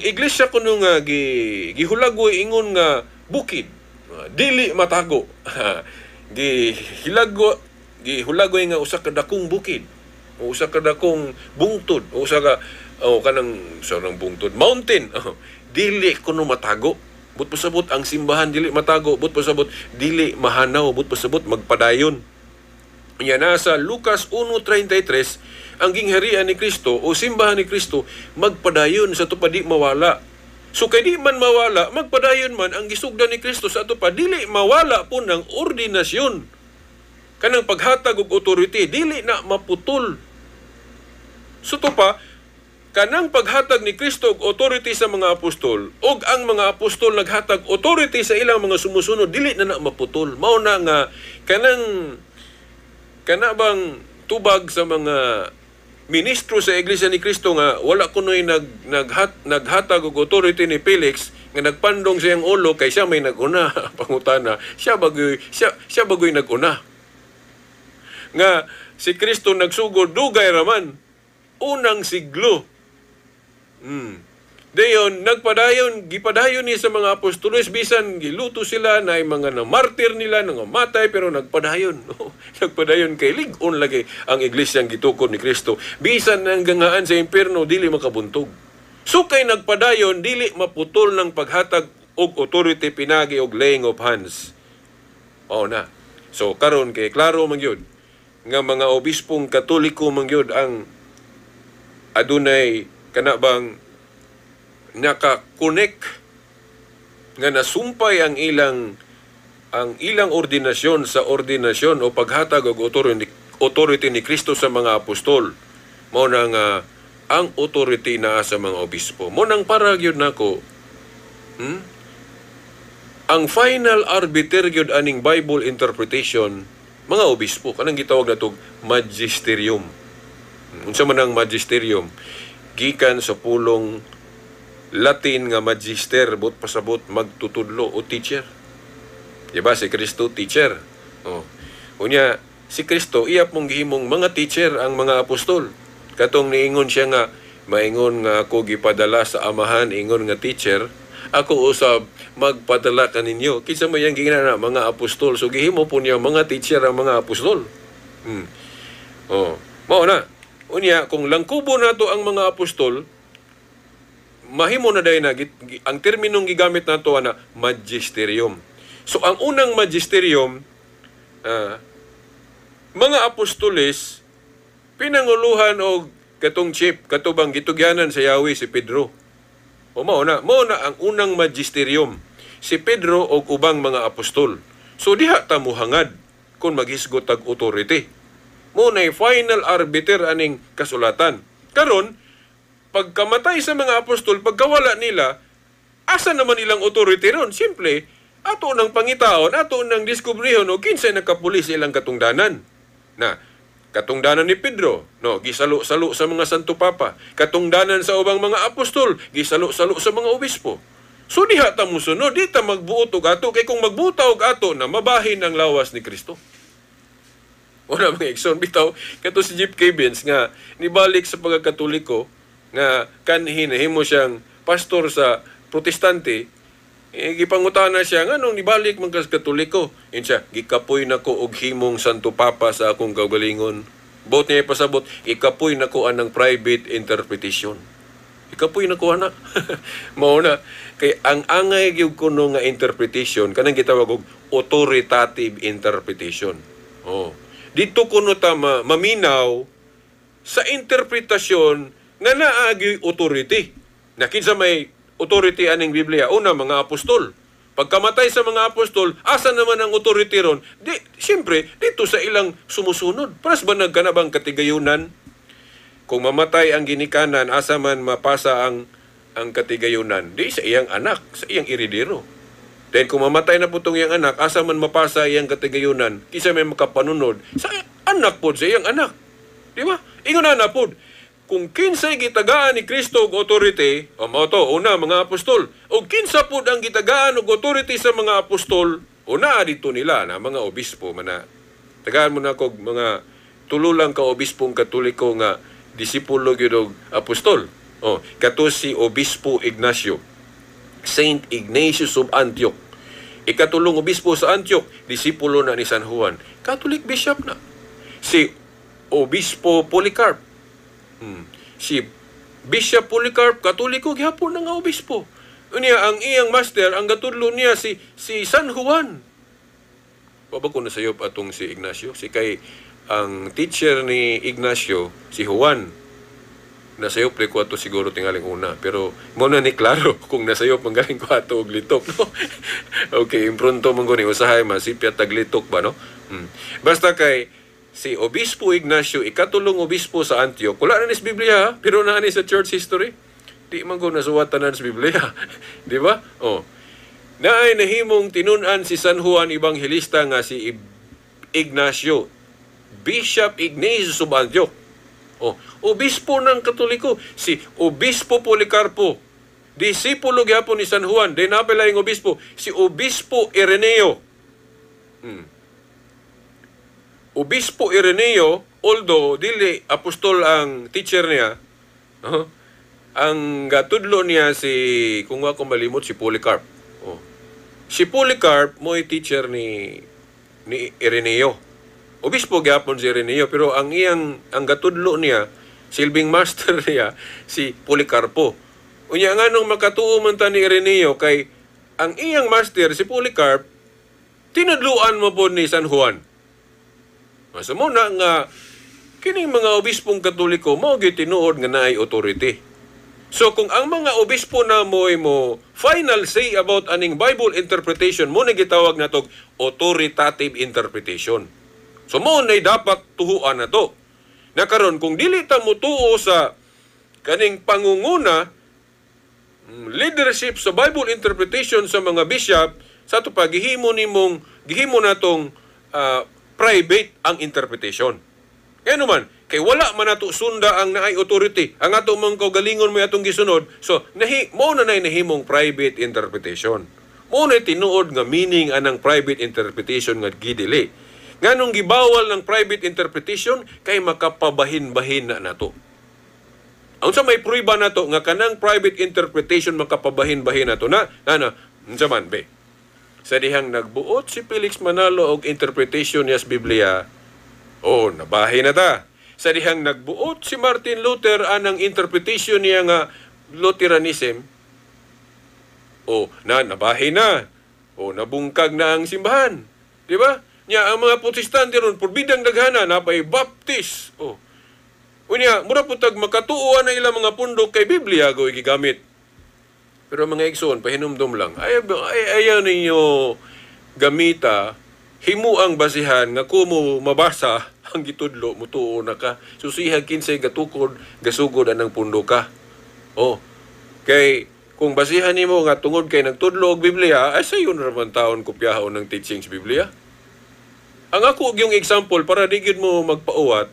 iglesia kuno nga gihulagoy ingon nga bukid, dili matago. Gihulagoy nga usa ka dakong bukid, o usa ka dakong bungtod, o usa ka, o kanang sa nang bungtod, mountain, oh, dili kuno matago. But pasabot ang simbahan dili matago, but pasabot dili mahanaw, but pasabot magpadayon. Yan nasa Lucas 1:33, ang gingharian ni Kristo o simbahan ni Kristo magpadayon sa ato pa, di mawala. So kay di man mawala, magpadayon man ang gisugdan ni Kristo sa ato pa, dili mawala po ng ordinasyon. Kanang paghatag og authority dili na maputol. So to pa, kanang paghatag ni Kristo og authority sa mga apostol og ang mga apostol naghatag authority sa ilang mga sumusunod, dili na na maputol. Mao na nga kanang kana bang tubag sa mga ministro sa Iglesia ni Cristo nga wala kunoy naghatag og authority ni Felix nga nagpandong siyang ulo kay siya may naguna. Pangutana, siya bagoy naguna. Nga si Kristo nagsugod dugay raman, unang siglo. Dayon nagpadayon, gipadayon ni sa mga apostoles bisan giluto sila na mga namartir nila, nangamatay, pero nagpadayon. No? Nagpadayon kay lig-on lagi ang iglesyang gitukod ni Kristo. Bisan ang gangaan sa impierno dili makabuntog. So kay nagpadayon, dili maputol ng paghatag og authority pinagi og laying of hands. Mao na. So karon kay klaro man gyud nga mga obispong Katoliko man gyud ang adunay kana bang naka-connect nga nasumpay ang ilang Ang ilang ordinasyon sa ordinasyon o paghatag og authority ni Kristo sa mga apostol, mao na nga ang authority naa sa mga obispo. Mo nang para gyud nako, Ang final arbiter gyud aning Bible interpretation, mga obispo, kanang gitawag natog magisterium. Unsa man ang magisterium? Gikan sa pulong Latin nga magister, but pasabot magtutudlo o teacher. Diba si Kristo teacher? Oh. Unya si Kristo iya pong gihimong mga teacher ang mga apostol. Katong niingon siya nga maingon nga ako gipadala sa Amahan ingon nga teacher, ako usab magpadala kaninyo. Kinsa may yang gingna na mga apostol. So gihimo po niya mga teacher ang mga apostol. Oh, mao na. Unya kung langkubo nato ang mga apostol, mahimo na dayon na ang terminong gigamit nato ana magisterium. So ang unang magisterium, mga apostoles pinanguluhan og katong chief, katubang gitugyanan sa Yahweh, si Pedro. O mao na ang unang magisterium, si Pedro og ubang mga apostol. So diha ta mohangad kung maghisgot tag authority. Mo na final arbiter aning kasulatan. Karon, pagkamatay sa mga apostol, pagkawala nila, asa naman ilang authority ron? Simple, ato nang pangitaon, ato nang diskubrihon o kinsay nakapuli sa ilang katungdanan. Na, katungdanan ni Pedro, no, gisalo-salo sa mga Santo Papa. Katungdanan sa ubang mga apostol, gisalo-salo sa mga obispo. So diha ta mosunod, di ta magbuot og ato, kay kung magbuot og ato na mabahin ang lawas ni Kristo. Wala, mga igsoon, bitaw, kato si Jeff Cavins nga nibalik sa pagkakatoliko nga kanhi nahimo siyang pastor sa Protestante, eh, gipangutana siya nganong nibalik man ka sa Katoliko. Ingon siya, "Gikapoy nako og himong Santo Papa sa akong kaugalingon." Bot niya ipasabot, "Ikapoy nako anang private interpretation. Ikapoy nako ana." Mao na kay ang angay gyud kuno nga interpretation kanang gitawag og authoritative interpretation. Oh. Dito kuno ta maminaw sa interpretasyon nga naa gyoy authority. Na kinsa may authority aning Biblia? Una, mga apostol. Pagkamatay sa mga apostol, asa naman ang authority ron? Di, siyempre, dito sa ilang sumusunod. Paras ba nagkanabang katigayunan? Kung mamatay ang ginikanan, asa man mapasa ang katigayunan? Di sa iyang anak, sa iyang eredero. Then kung mamatay na po itong iyang anak, asa man mapasa iyang katigayunan? Kinsa may makapanunod? Sa anak po, sa iyang anak. Di ba? Ingon na po. Kung kinsay gitagaan ni Kristo og authority, o mao to, una, mga apostol. O kinsa pud ang gitagaan og authority sa mga apostol, una dito nila na mga obispo mana. Tagaan mo na kog mga tululang ka obispong Katoliko nga disipulo gyud og apostol. O, kato si Obispo Ignacio. Saint Ignatius of Antioch. Ikatulong obispo sa Antioch, disipulo na ni San Juan. Catholic bishop na. Si Obispo Polycarp. Si Bishop Polycarp, Katoliko gihapon na nga obispo. Unya ang iyang master, ang gatudlo niya si San Juan. Wa ba ko nasayop atong si Ignacio? Si kay ang teacher ni Ignacio, si Juan. Nasayop ko ato siguro tingaling una, pero mo na ni klaro kung nasayop man galing ko ato og litok, no. Okay, impronto man ko ni usahay masipya tag litok ba, no. Basta kay si Obispo Ignacio, ikatulong obispo sa Antioch, wala na ni sa Biblia, ha? Pero naa ni sa church history. Di man ko nasuwatan na sa Biblia. Di ba? Oh. Naay nahimong tinun-an si San Juan Evangelista nga si Ignacio, Bishop Ignatius of Antioch. Oh, obispo ng Katoliko, si Obispo Policarpo. Disipulo gyapon ni San Juan, di napila yung obispo, si Obispo Ireneo. Obispo Ireneo, although dili apostol ang teacher niya, ang gatudlo niya si, kung ako malimot, si Polycarp. Oh. Si Polycarp mo'y teacher ni Ireneo. Obispo gyapon si Ireneo, pero ang iyang ang gatudlo niya, silbing master niya si Policarpo. Unya nganong makatuo man ta ni Ireneo kay ang iyang master si Polycarp tinudluan mo po ni San Juan. Masa mo na nga kining mga obispong Katoliko mao gyud tinuod nga naay authority. So kung ang mga obispo na mo final say about aning Bible interpretation, mo na gitawag natog authoritative interpretation. So mo na dapat tuhuan na to. Na karon kung dili ta mo tuo sa kaning pangunguna, leadership sa Bible interpretation sa mga bishop, sa ato pa gihimo nimong gihimo natong private ang interpretation. Kaya naman, kay wala man nato sunda ang naay authority. Ang ato mang kaugalingon mo atong gisunod. So, mo na nay nahimong private interpretation. Mo na tinuod nga meaning anang private interpretation nga gidili. Nganong gibawal ng private interpretation? Kay makapabahin-bahin na nato. Ang sa may prueba nato nga kanang private interpretation makapabahin-bahin nato na, ano, unsa man be? Sa dihang nagbuot si Felix Manalo og interpretation niya sa Biblia, oh, nabahin na ta. Sa dihang nagbuot si Martin Luther anang interpretation niya nga Lutheranism, oh, na nabahin na. Oh, nabungkag na ang simbahan. Di ba? Nya ang mga Protestante ron purbidang daghana napay Baptist. Oh. Unya, mura pud tag makatuo na ilang mga pundok kay Biblia go gigamit. Pero mga igsoon, pahinumdum lang. Ay, ay ayaw ninyo gamita himo ang basihan nga kumo mabasa ang gitudlo, mutuo na ka. Susihag kinsay gatukod, gasugod anang pundo ka. Oh. Kay kung basihan nimo nga tungod kay nagtudlo og Biblia, ay sayon ra man taon kopyahon ng teachings Biblia. Ang ako yung example para di gyud mo magpauwat,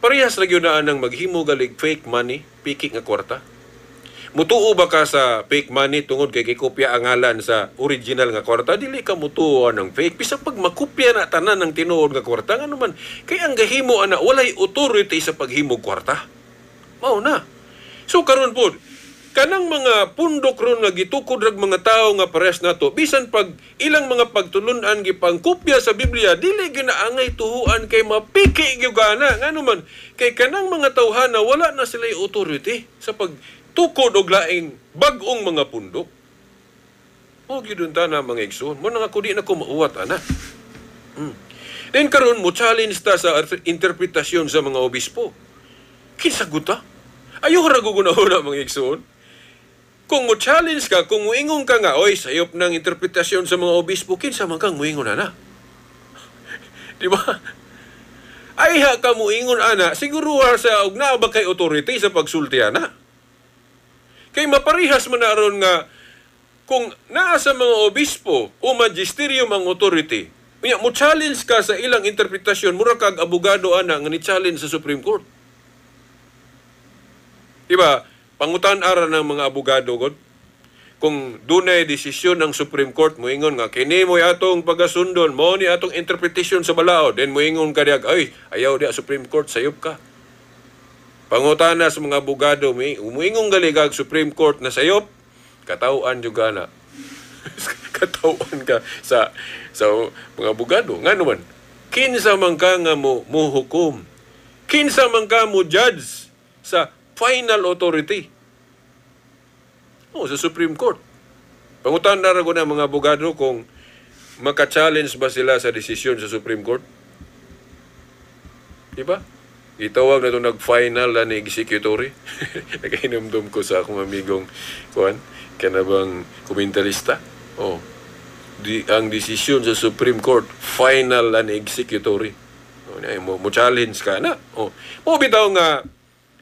parehas ra gyud na anang maghimo galig fake money, piki nga kwarta. Mutuo ba ka sa fake money tungod kay gikopya ang ngalan sa original nga kwarta? Dili ka mutuo ng fake. Bisan pag makopya na tanan ng tinuod nga kwarta, ngano man kay ang gahimo ana walay authority sa paghimog kwarta. Mao na. So karon pod, kanang mga pundok ron nga gitukod rag mga tawo nga pares nato, bisan pag ilang mga pagtulun-an gipangkopya sa Biblia, dili gyud na angay tuhuan kay mapiki gyud ana. Ngano man kay kanang mga tawhana wala na sila authority sa pagtukod og laing bag-ong mga pundok. O gyud unta na mga igsoon, mo na nga ko di na ko mauwat ana. Then karon mo challenge ta sa interpretasyon sa mga obispo. Kinsa gud ta? Ayaw ra gud mga igsoon. Kung mo challenge ka, kung muingon ka nga, oy, sayop ng interpretasyon sa mga obispo, kinsa man kang muingon ana? Di ba? Ay ha ka muingon ana, siguro sa og naa ba kay authority sa pagsulti ana? Kay maparihas man na aron nga kung naa sa mga obispo o magisterium ang authority, unya mo challenge ka sa ilang interpretasyon, mura kag abogado ana nga ni challenge sa Supreme Court. Di ba? Pangutan ara ng mga abogado god. Kung dunay desisyon ng Supreme Court moingon nga kini mo atong pagasundon, mo ni atong interpretation sa balaod, then moingon ka diag, ay ayaw diya Supreme Court, sayop ka. Pangutana sa mga abogado, muingon galigag Supreme Court na sayop, katawhan jud na. Katawhan ka sa mga abogado. Ngano man, kinsa man ka nga mo muhukom, kinsa man ka mo judge sa final authority. Oh, sa Supreme Court. Pangutan na ra ko na mga abogado kung maka-challenge ba sila sa desisyon sa Supreme Court. Diba? Itawag na ito nag-final na ni executory. Nakahinumdum ko sa akong amigong kuan, kanabang komentarista. Oh. Ang desisyon sa Supreme Court, final and executory. Oh, mo challenge ka na. Oh. Mo bitaw nga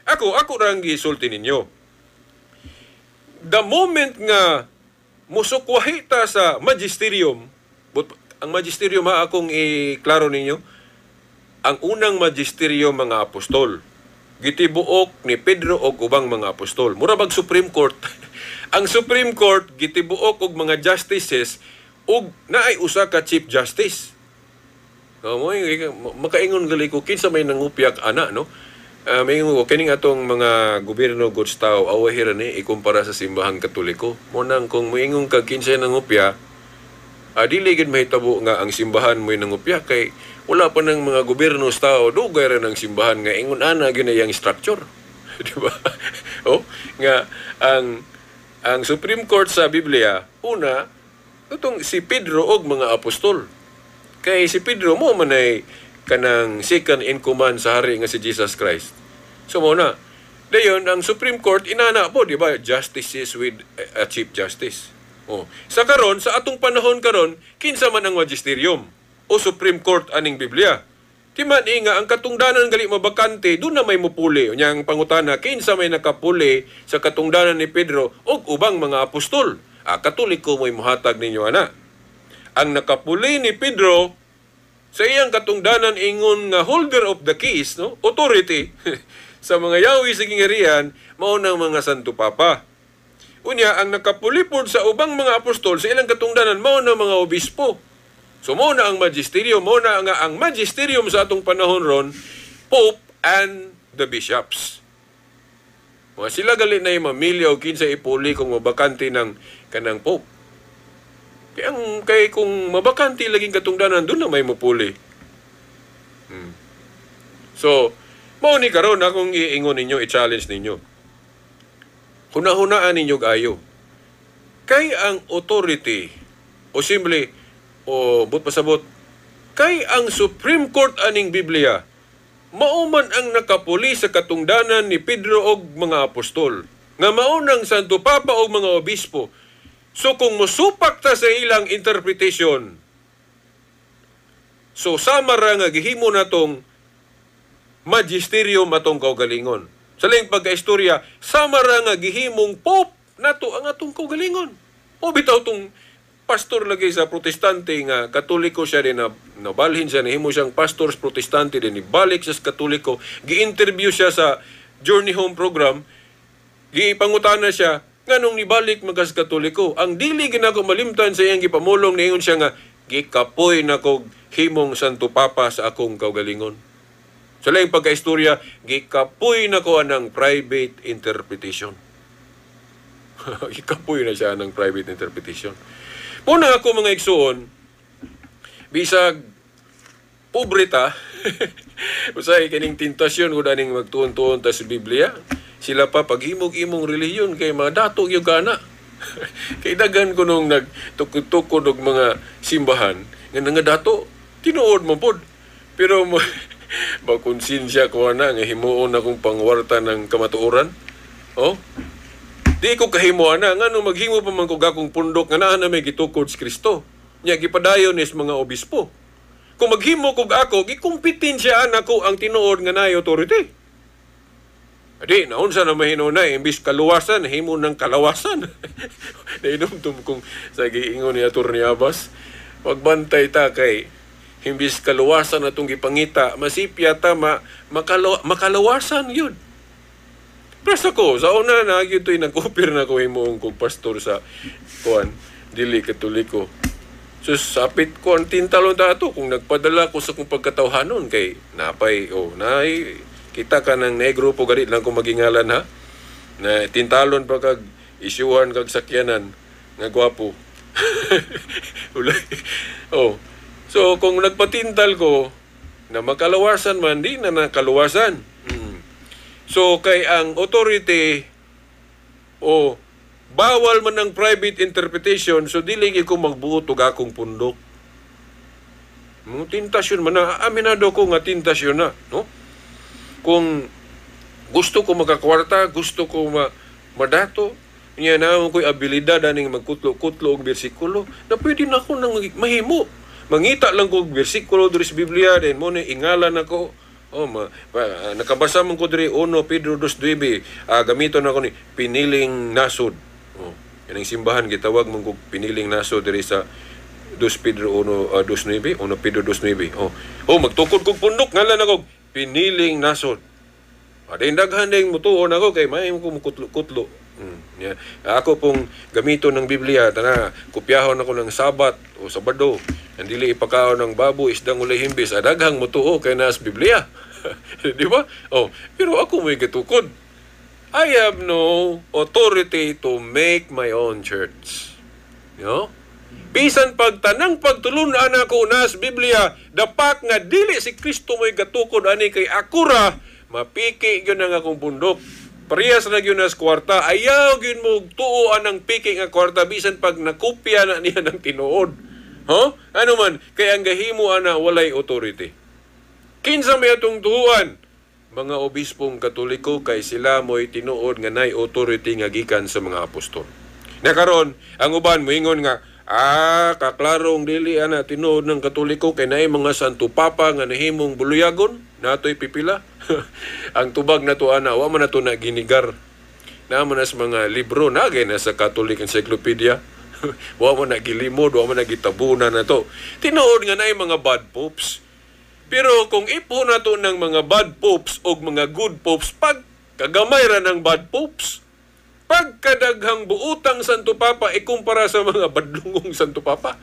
ako rang gisulti ninyo. The moment nga musukwahi ta sa magisterium, but ang magisterium ha akong iklaro ninyo, ang unang magisterium mga apostol, gitibuok ni Pedro og ubang mga apostol. Mura bag Supreme Court. Ang Supreme Court gitibuok og mga justices ug naay usa ka Chief Justice. No, mo makaingon gali ko kinsa may nangupyak ana, no? May ko kining atong mga gobyerno goods tao awahi ra ni ikumpara sa simbahang Katoliko. Mo nang kung moingon kag kinsay nangupya, dili gid mahitabo nga ang simbahan mo'y nangupya kay wala pa ng mga gobyerno sa tao, dugay ra ng simbahan nga ingon ana gyud na iyang structure. Di ba? Oh, nga ang Supreme Court sa Biblia, una itong si Pedro og mga apostol. Kay si Pedro mo man ay kanang second in command sa hari nga si Jesus Christ. So mo na. Dayon ang Supreme Court inana po, di ba? Justices with a Chief Justice. Oh. Sa karon, sa atong panahon karon, kinsa man ang magisterium o Supreme Court aning Biblia? Ti man nga ang katungdanan gali mabakante, doon na may mupuli. Unya ang pangutana, kinsa may nakapuli sa katungdanan ni Pedro ug ubang mga apostol? Ah, Katoliko mo'y muhatag ninyo ana. Ang nakapuli ni Pedro sa iyang katungdanan ingon nga holder of the keys, no? Authority sa mga yawi sa gingarian, mao nang mga Santo Papa. Unya, ang nakapulipod sa ubang mga apostol sa ilang katungdanan, mao na mga obispo. So mao na ang magisterium, mao na nga ang magisterium sa atong panahon ron, Pope and the bishops. Mga sila gali na yung mamilya o kinsa ipuli kung mabakante ng kanang Pope. Kaya ang, kay kung mabakante laging katungdanan, doon na may mupuli. So, mao ni karon akong iingon ninyo, i-challenge ninyo. Hunahunaan ninyo ayo. Kay ang authority, o simple, o but pasabot, kay ang Supreme Court aning Biblia, mao man ang nakapuli sa katungdanan ni Pedro og mga apostol, nga mao nang Santo Papa og mga obispo. So kung mosupak ta sa ilang interpretation, so sama ra nga gihimo natong magisterium atong kaugalingon. Sa laing pagkaistorya, sama ra nga gihimong Pope nato ang atong kaugalingon. O bitaw tong pastor lagi sa Protestante nga Katoliko siya din na nabalhin siya, nahimo siyang pastor sa Protestante din, ibalik siya sa Katoliko, gi-interview siya sa Journey Home program, gipangutana siya nganong nibalik magas Katoliko. Ang dili ginako malimtan sa iyang gipamulong, niingon siya nga gikapoy na kog himong Santo Papa sa akong kaugalingon. Sa laing pagkaistorya, gikapoy na ko anang private interpretation. Gikapoy na siya ng private interpretation. Muna ako, mga igsuon, bisag pobre ta, usay kining tentasyon kung aning magtuon-tuon ta sa Biblia, sila pa paghimog imong relihiyon kay madato gyud kana. Kay daghan ko nung nagtukod-tukod og mga simbahan nga nangadato, tinuod mo pod. Pero ba konsensya ko na nga himuon akong pangwarta ng kamatuoran? Oh? Di ko kahimo ana, ngano maghimo pa man ko akong pundok nga naa na may gitukod si Kristo. Nya gipadayon is mga obispo. Kung maghimo kog ako, gikumpetensya ana ko ang tinuod nga naay authority. Adi, naunsa na mahinunay, imbis kaluwasan, himo ng kalawasan. Nainumdum kong sa giingon ni Atty. Abbas, magbantay ta kay imbis kaluwasan atong gipangita, masipya ta makalawasan yun. Presa ko, sa una na gyud nag-offer na ko himuong kog pastor sa kuan, dili Katoliko. So sapit ko ang tintalon ta ato kung nagpadala ko sa kong pagkatawhanon kay napay oh nay kita ka ng negro po galit lang kung magingalan ha. Na tintalon pa kag isyuhan kag sakyanan nga gwapo. Oh. So kung nagpatintal ko na makalawasan man, di na nakaluwasan. So kay ang authority o bawal man ang private interpretation, so dili gyud ko magbuot og akong pundok. Mo tentasyon man na, aminado ko nga tentasyon na, no? Kung gusto ko makakwarta, gusto ko madato, niya na ko'y abilidad aning magkutlo-kutlo og bersikulo, na pwede na ako nang mahimo. Mangita lang ko og bersikulo diri sa Biblia, then mo ni ingalan ako. Oh, nakabasa man ko diri 1 Pedro 2:9. Gamiton ako ni piniling nasod. Oh, kanang simbahan gitawag man kog piniling nasod diri sa 2 Pedro 1 2:9, 1 Pedro 2:9. Oh, oh magtukod kog pundok ngalan ako piniling nasod. Adin daghan ding mutuon ako kay may ko mukutlo-kutlo. Yeah. Ako pong gamiton ng Biblia, tana kopyahon ako ng Sabat o Sabado. Ang dili ipakaon ng baboy, isdang ulay himbis, adaghang mutuo kay naas Biblia. Di ba? Oh, pero ako may gitukod. I have no authority to make my own church. You know? Bisan pag tanang pagtulunan ako nas Biblia, dapat nga dili si Kristo mo'y gatukod ani kay akura, mapiki gyud ang akong pundok. Parehas na gyud nas kwarta, ayaw gyud mo tuo anang piki nga kwarta bisan pag nakopya na niya ng tinuod. Huh? Ano man, kay ang gahimo ana walay authority. Kinsa may atong tuuan? mga obispong Katoliko kay sila mo'y tinuod nga nay authority nga gikan sa mga apostol. Na karon, ang uban moingon nga kaklarong dili ana tinuod ng Katoliko kay naay mga Santo Papa nga nahimong buluyagon, natoy pipila. Ang tubag nato ana, wa man nato na ginigar. Naa man na sa mga libro na na sa Catholic Encyclopedia. Wa man na gilimod, wa man na gitabunan na to. Tinuod nga naay mga bad popes. Pero kung ipo nato ng mga bad popes o mga good popes, pag kagamay ra ng bad popes, pagkadaghang buutang Santo Papa ikumpara sa mga badlungong Santo Papa.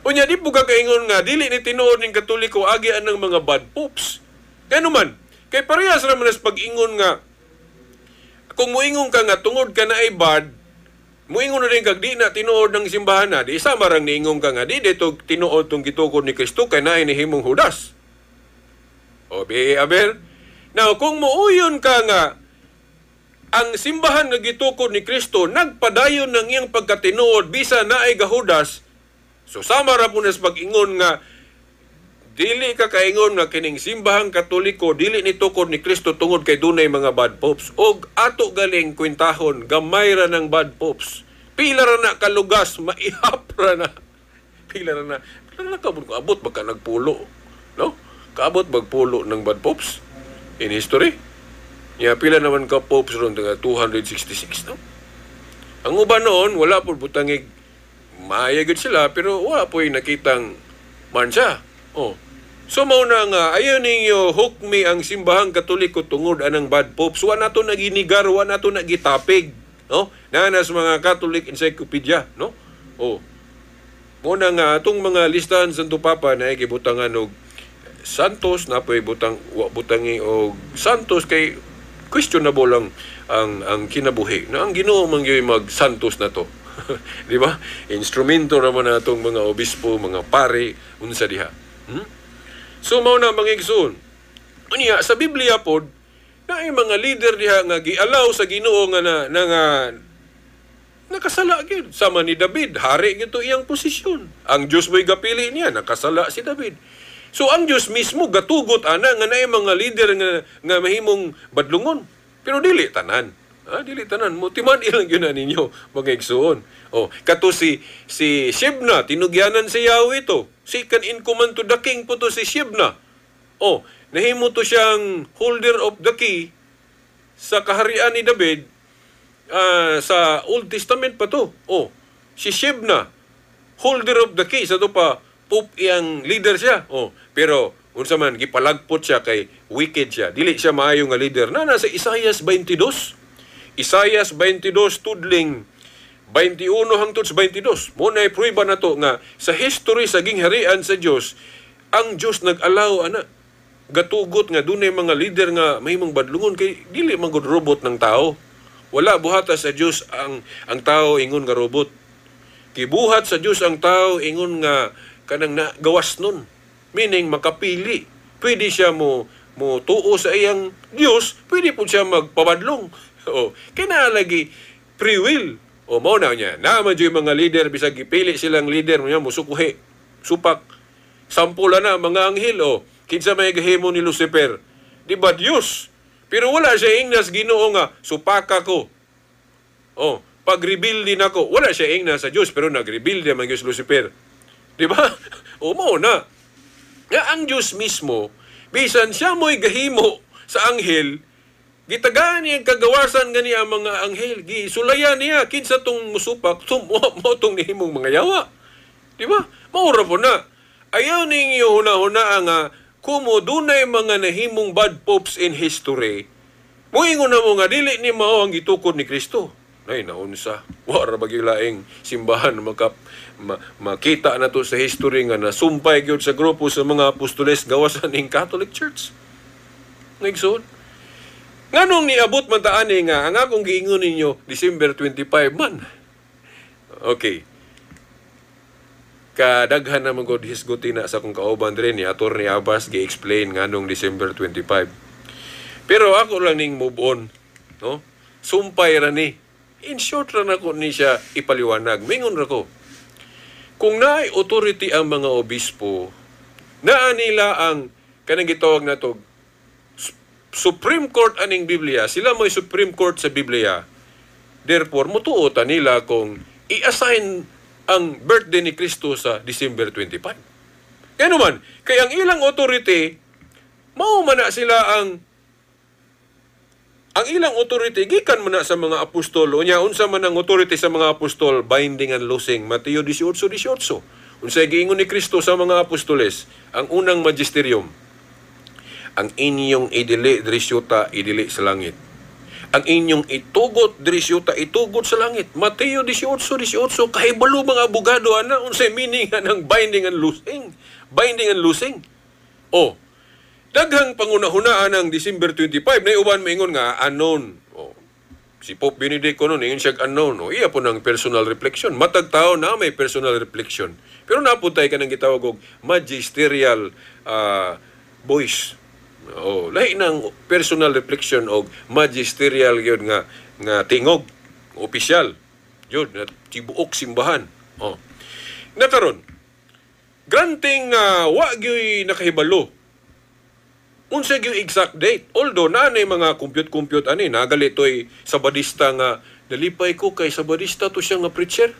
Unya di po ka kaingon nga dili ni tinuod ning Katoliko agi ang mga bad popes. Kano man, kay parehas ra man as pag-ingon nga kung muingon ka nga tungod ka na ay bad, muingon na rin kag di na tinuod ng simbahan na, di sama rang niingon ka nga di dito tinuod tong gitukod ni Kristo kay naay nihimong Judas. O be aber. Now kung muuyon ka nga ang simbahan nga gitukod ni Kristo nagpadayon ng iyang pagkatinuod bisa naay gahudas, so sama ra po nas pag-ingon nga dili ka kaingon nga kining simbahang Katoliko dili ni tukod ni Kristo tungod kay dunay mga bad popes. Og ato galing kwentahon, gamay ra ng bad popes. Pila ra na kalugas, maihap ra na. Pila ra na. Pila ra na kabot, abot baka nagpulo, no? Kaabot bagpulo ng bad popes in history. Ya pila naman ka popes ron taga 266, no? Ang uban noon wala po butangig maaya gud sila pero wala po nakitang mansa. Oh. So mao na nga ayon ninyo hukmi ang simbahang Katoliko tungod anang bad popes. Wa nato naginigar, wa nato nagitapig, no? Naa na sa mga Catholic Encyclopedia, no? Oh. Mao na nga atong mga listahan Santo Papa na gibutangan og Santos na po'y butang wa butangi og Santos kay questionable ang kinabuhi. Na ang Ginoo man gyud mag Santos na to. Di ba? Instrumento ra man atong mga obispo, mga pare unsa diha. So mao na mga igsoon. Unya sa Biblia pod naay mga leader diha nga gialaw sa Ginoo nga na nga nakasala gyud. Sama ni David, hari gyud to iyang posisyon. Ang Dios mo'y gapili niya, nakasala si David. So ang Dios mismo gatugot ana nga naay mga leader nga mahimong badlungon. Pero dili tanan. Dili tanan mo timan ilang gyud na ninyo mga igsoon. Oh, kato si Shebna tinugyanan si Yahweh to. Second in command to the king po to si Shebna. Oh, nahimo to siyang holder of the key sa kaharian ni David, sa Old Testament pa to. Oh, si Shebna holder of the key sa to pa pope iyang leader siya. Oh, pero unsa man gipalagpot siya kay wicked siya. Dili siya maayo nga leader. Na nasa Isaias 22. Isaias 22 tudling 21 hangtod sa 22. Mo nay prueba nato nga sa history sa gingharian sa Dios, ang Dios nag-allow ana gatugot nga dunay mga leader nga mahimong badlungon kay dili man gud robot ng tao. Wala buhata sa Dios ang tao ingon nga robot. Gibuhat sa Dios ang tao ingon nga kanang nagawas nun. Meaning makapili. Pwede siya mo tuo sa iyang Dios, pwede po siya magpabadlong. O, kinalagi free will. O mao na niya. Naman yung mga leader bisag gipili silang leader niya musukuhi. Supak. Sampula na mga anghel o kinsa may gahimo ni Lucifer. Di ba Dios? Pero wala siya ingnas Ginoo nga supaka ko. O, pag-rebuild din ako. Wala siya ingnas sa Dios pero nag-rebuild man gyud si Lucifer. Di ba? O mao na. Nga ang Dios mismo bisan siya mo'y gahimo sa anghel, gitagaan niya ang kagawasan gani ang mga anghel, gisulayan niya kinsa tong musupak, mo tong nihimong mga yawa. Di ba? Maura po na. Ayaw ninyo huna-huna nga kumo dunay mga nahimong bad popes in history. Muingon na mo nga dili ni mao ang gitukod ni Kristo. Nay naunsa, wa ra ba gyud laing simbahan makita na to sa history nga nasumpay gyud sa grupo sa mga apostoles gawasan ning Catholic Church. Ngigsoon. Nganong niabot man ta ani nga ang akong giingon ninyo December 25 man. Okay. Kadaghan na man gud hisguti na sa akong kauban diri ni Attorney Abbas gi-explain nganong December 25. Pero ako lang ning move on, no? Sumpay ra ni. In short ra nako ni siya ipaliwanag. Mingon ra ko. Kung naay authority ang mga obispo, naa nila ang kanang gitawag nato Supreme Court aning Biblia, sila mo'y Supreme Court sa Biblia. Therefore, mutuo ta nila kung i-assign ang birthday ni Kristo sa December 25. Kaya naman, kay ang ilang authority, mao man na sila ang ilang authority gikan man na sa mga apostol. Unya, unsa man ang authority sa mga apostol? Binding and loosing, Mateo 18:18. Unsay giingon ni Kristo sa mga apostoles? Ang unang magisterium: "Ang inyong idili diri sa yuta, idili sa langit. Ang inyong itugot diri sa yuta, itugot sa langit." Mateo 18:18. Kahibalo mga abogado ana unsay meaning ng binding and loosing. Binding and loosing. Oh, daghang pangunahunaan ang December 25 na uban maingon nga unknown. Oh, si Pope Benedict kuno ingon siya unknown. Oh, iya po ng personal reflection. Matag tao na may personal reflection. Pero napuntay ka ng gitawag og magisterial voice. Oh, lahi ng personal reflection og magisterial gyud nga nga tingog opisyal. Yun, na tibuok simbahan. Oh. Nakaron, granting nga wa gyoy nakahibalo unsa gyud exact date. Although naa nay mga compute-compute ani, nagali toy Sabadista nga nalipay ko kay Sabadista to siya nga preacher.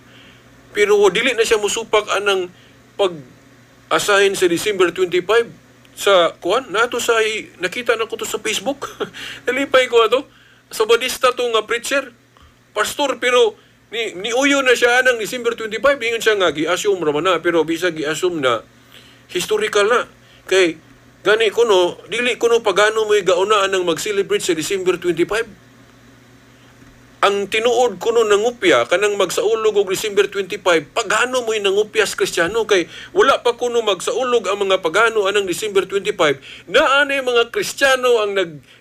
Pero dili na siya musupak anang pag assign sa December 25 sa kuan nato sa nakita na ko to sa Facebook. Nalipay ko ato. Sabadista to nga preacher. Pastor, pero ni niuyo na siya anang December 25. Ingon siya nga gi-assume ra man na, pero bisag gi-assume na, historical na kay gani kuno dili kuno pagano mo'y gauna ang mag-celebrate sa December 25. Ang tinuod kuno nangupya kanang magsaulog og December 25, pagano mo'y nangupya sa Kristiyano, kay wala pa kuno magsaulog ang mga pagano anang December 25, naa nay mga Kristiyano ang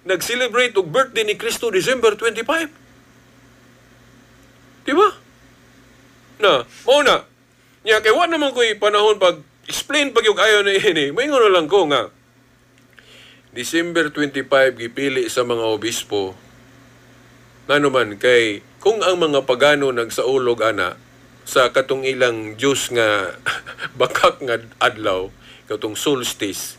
nag-celebrate og birthday ni Kristo December 25. Di ba? Na, mao na. Nya kay wa naman ko'y panahon pag explain pag yung ayo na ini. Maingon na lang ko nga December 25 gipili sa mga obispo ngano man kay kung ang mga pagano nagsaulog ana sa katong ilang Diyos nga bakak nga adlaw, katong solstice,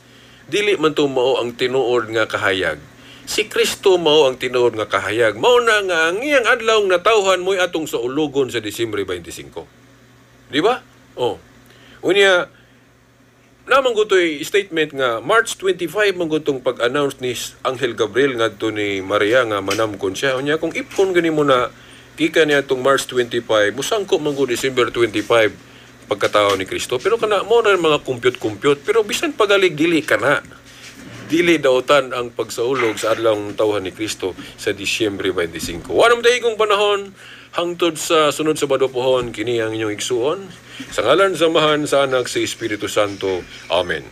dili man to mao ang tinuod nga kahayag. Si Kristo mao ang tinuod nga kahayag. Mao na nga ang iyang adlaw natawhan mo'y atong saulogon sa Disyembre 25. Di ba? Oh. Unya, namang guto'y statement nga March 25 man gutong pag-announce ni Angel Gabriel ngadto ni Maria nga manamkon siya. Unya kung ipon gani mo na gikan niya itong March 25, musangko man gud December 25 pagkatao ni Kristo. Pero kana mo na mga compute-compute, pero bisan pagalig dili kana. Dili dautan ang pagsaulog sa adlawng tawhan ni Kristo sa Disyembre 25. Wa naman tayo kong panahon hangtod sa sunod sa Sabado pohon, kini ang inyong igsuon. Sa ngalan sa Amahan, sa Anak, sa Espiritu Santo. Amen.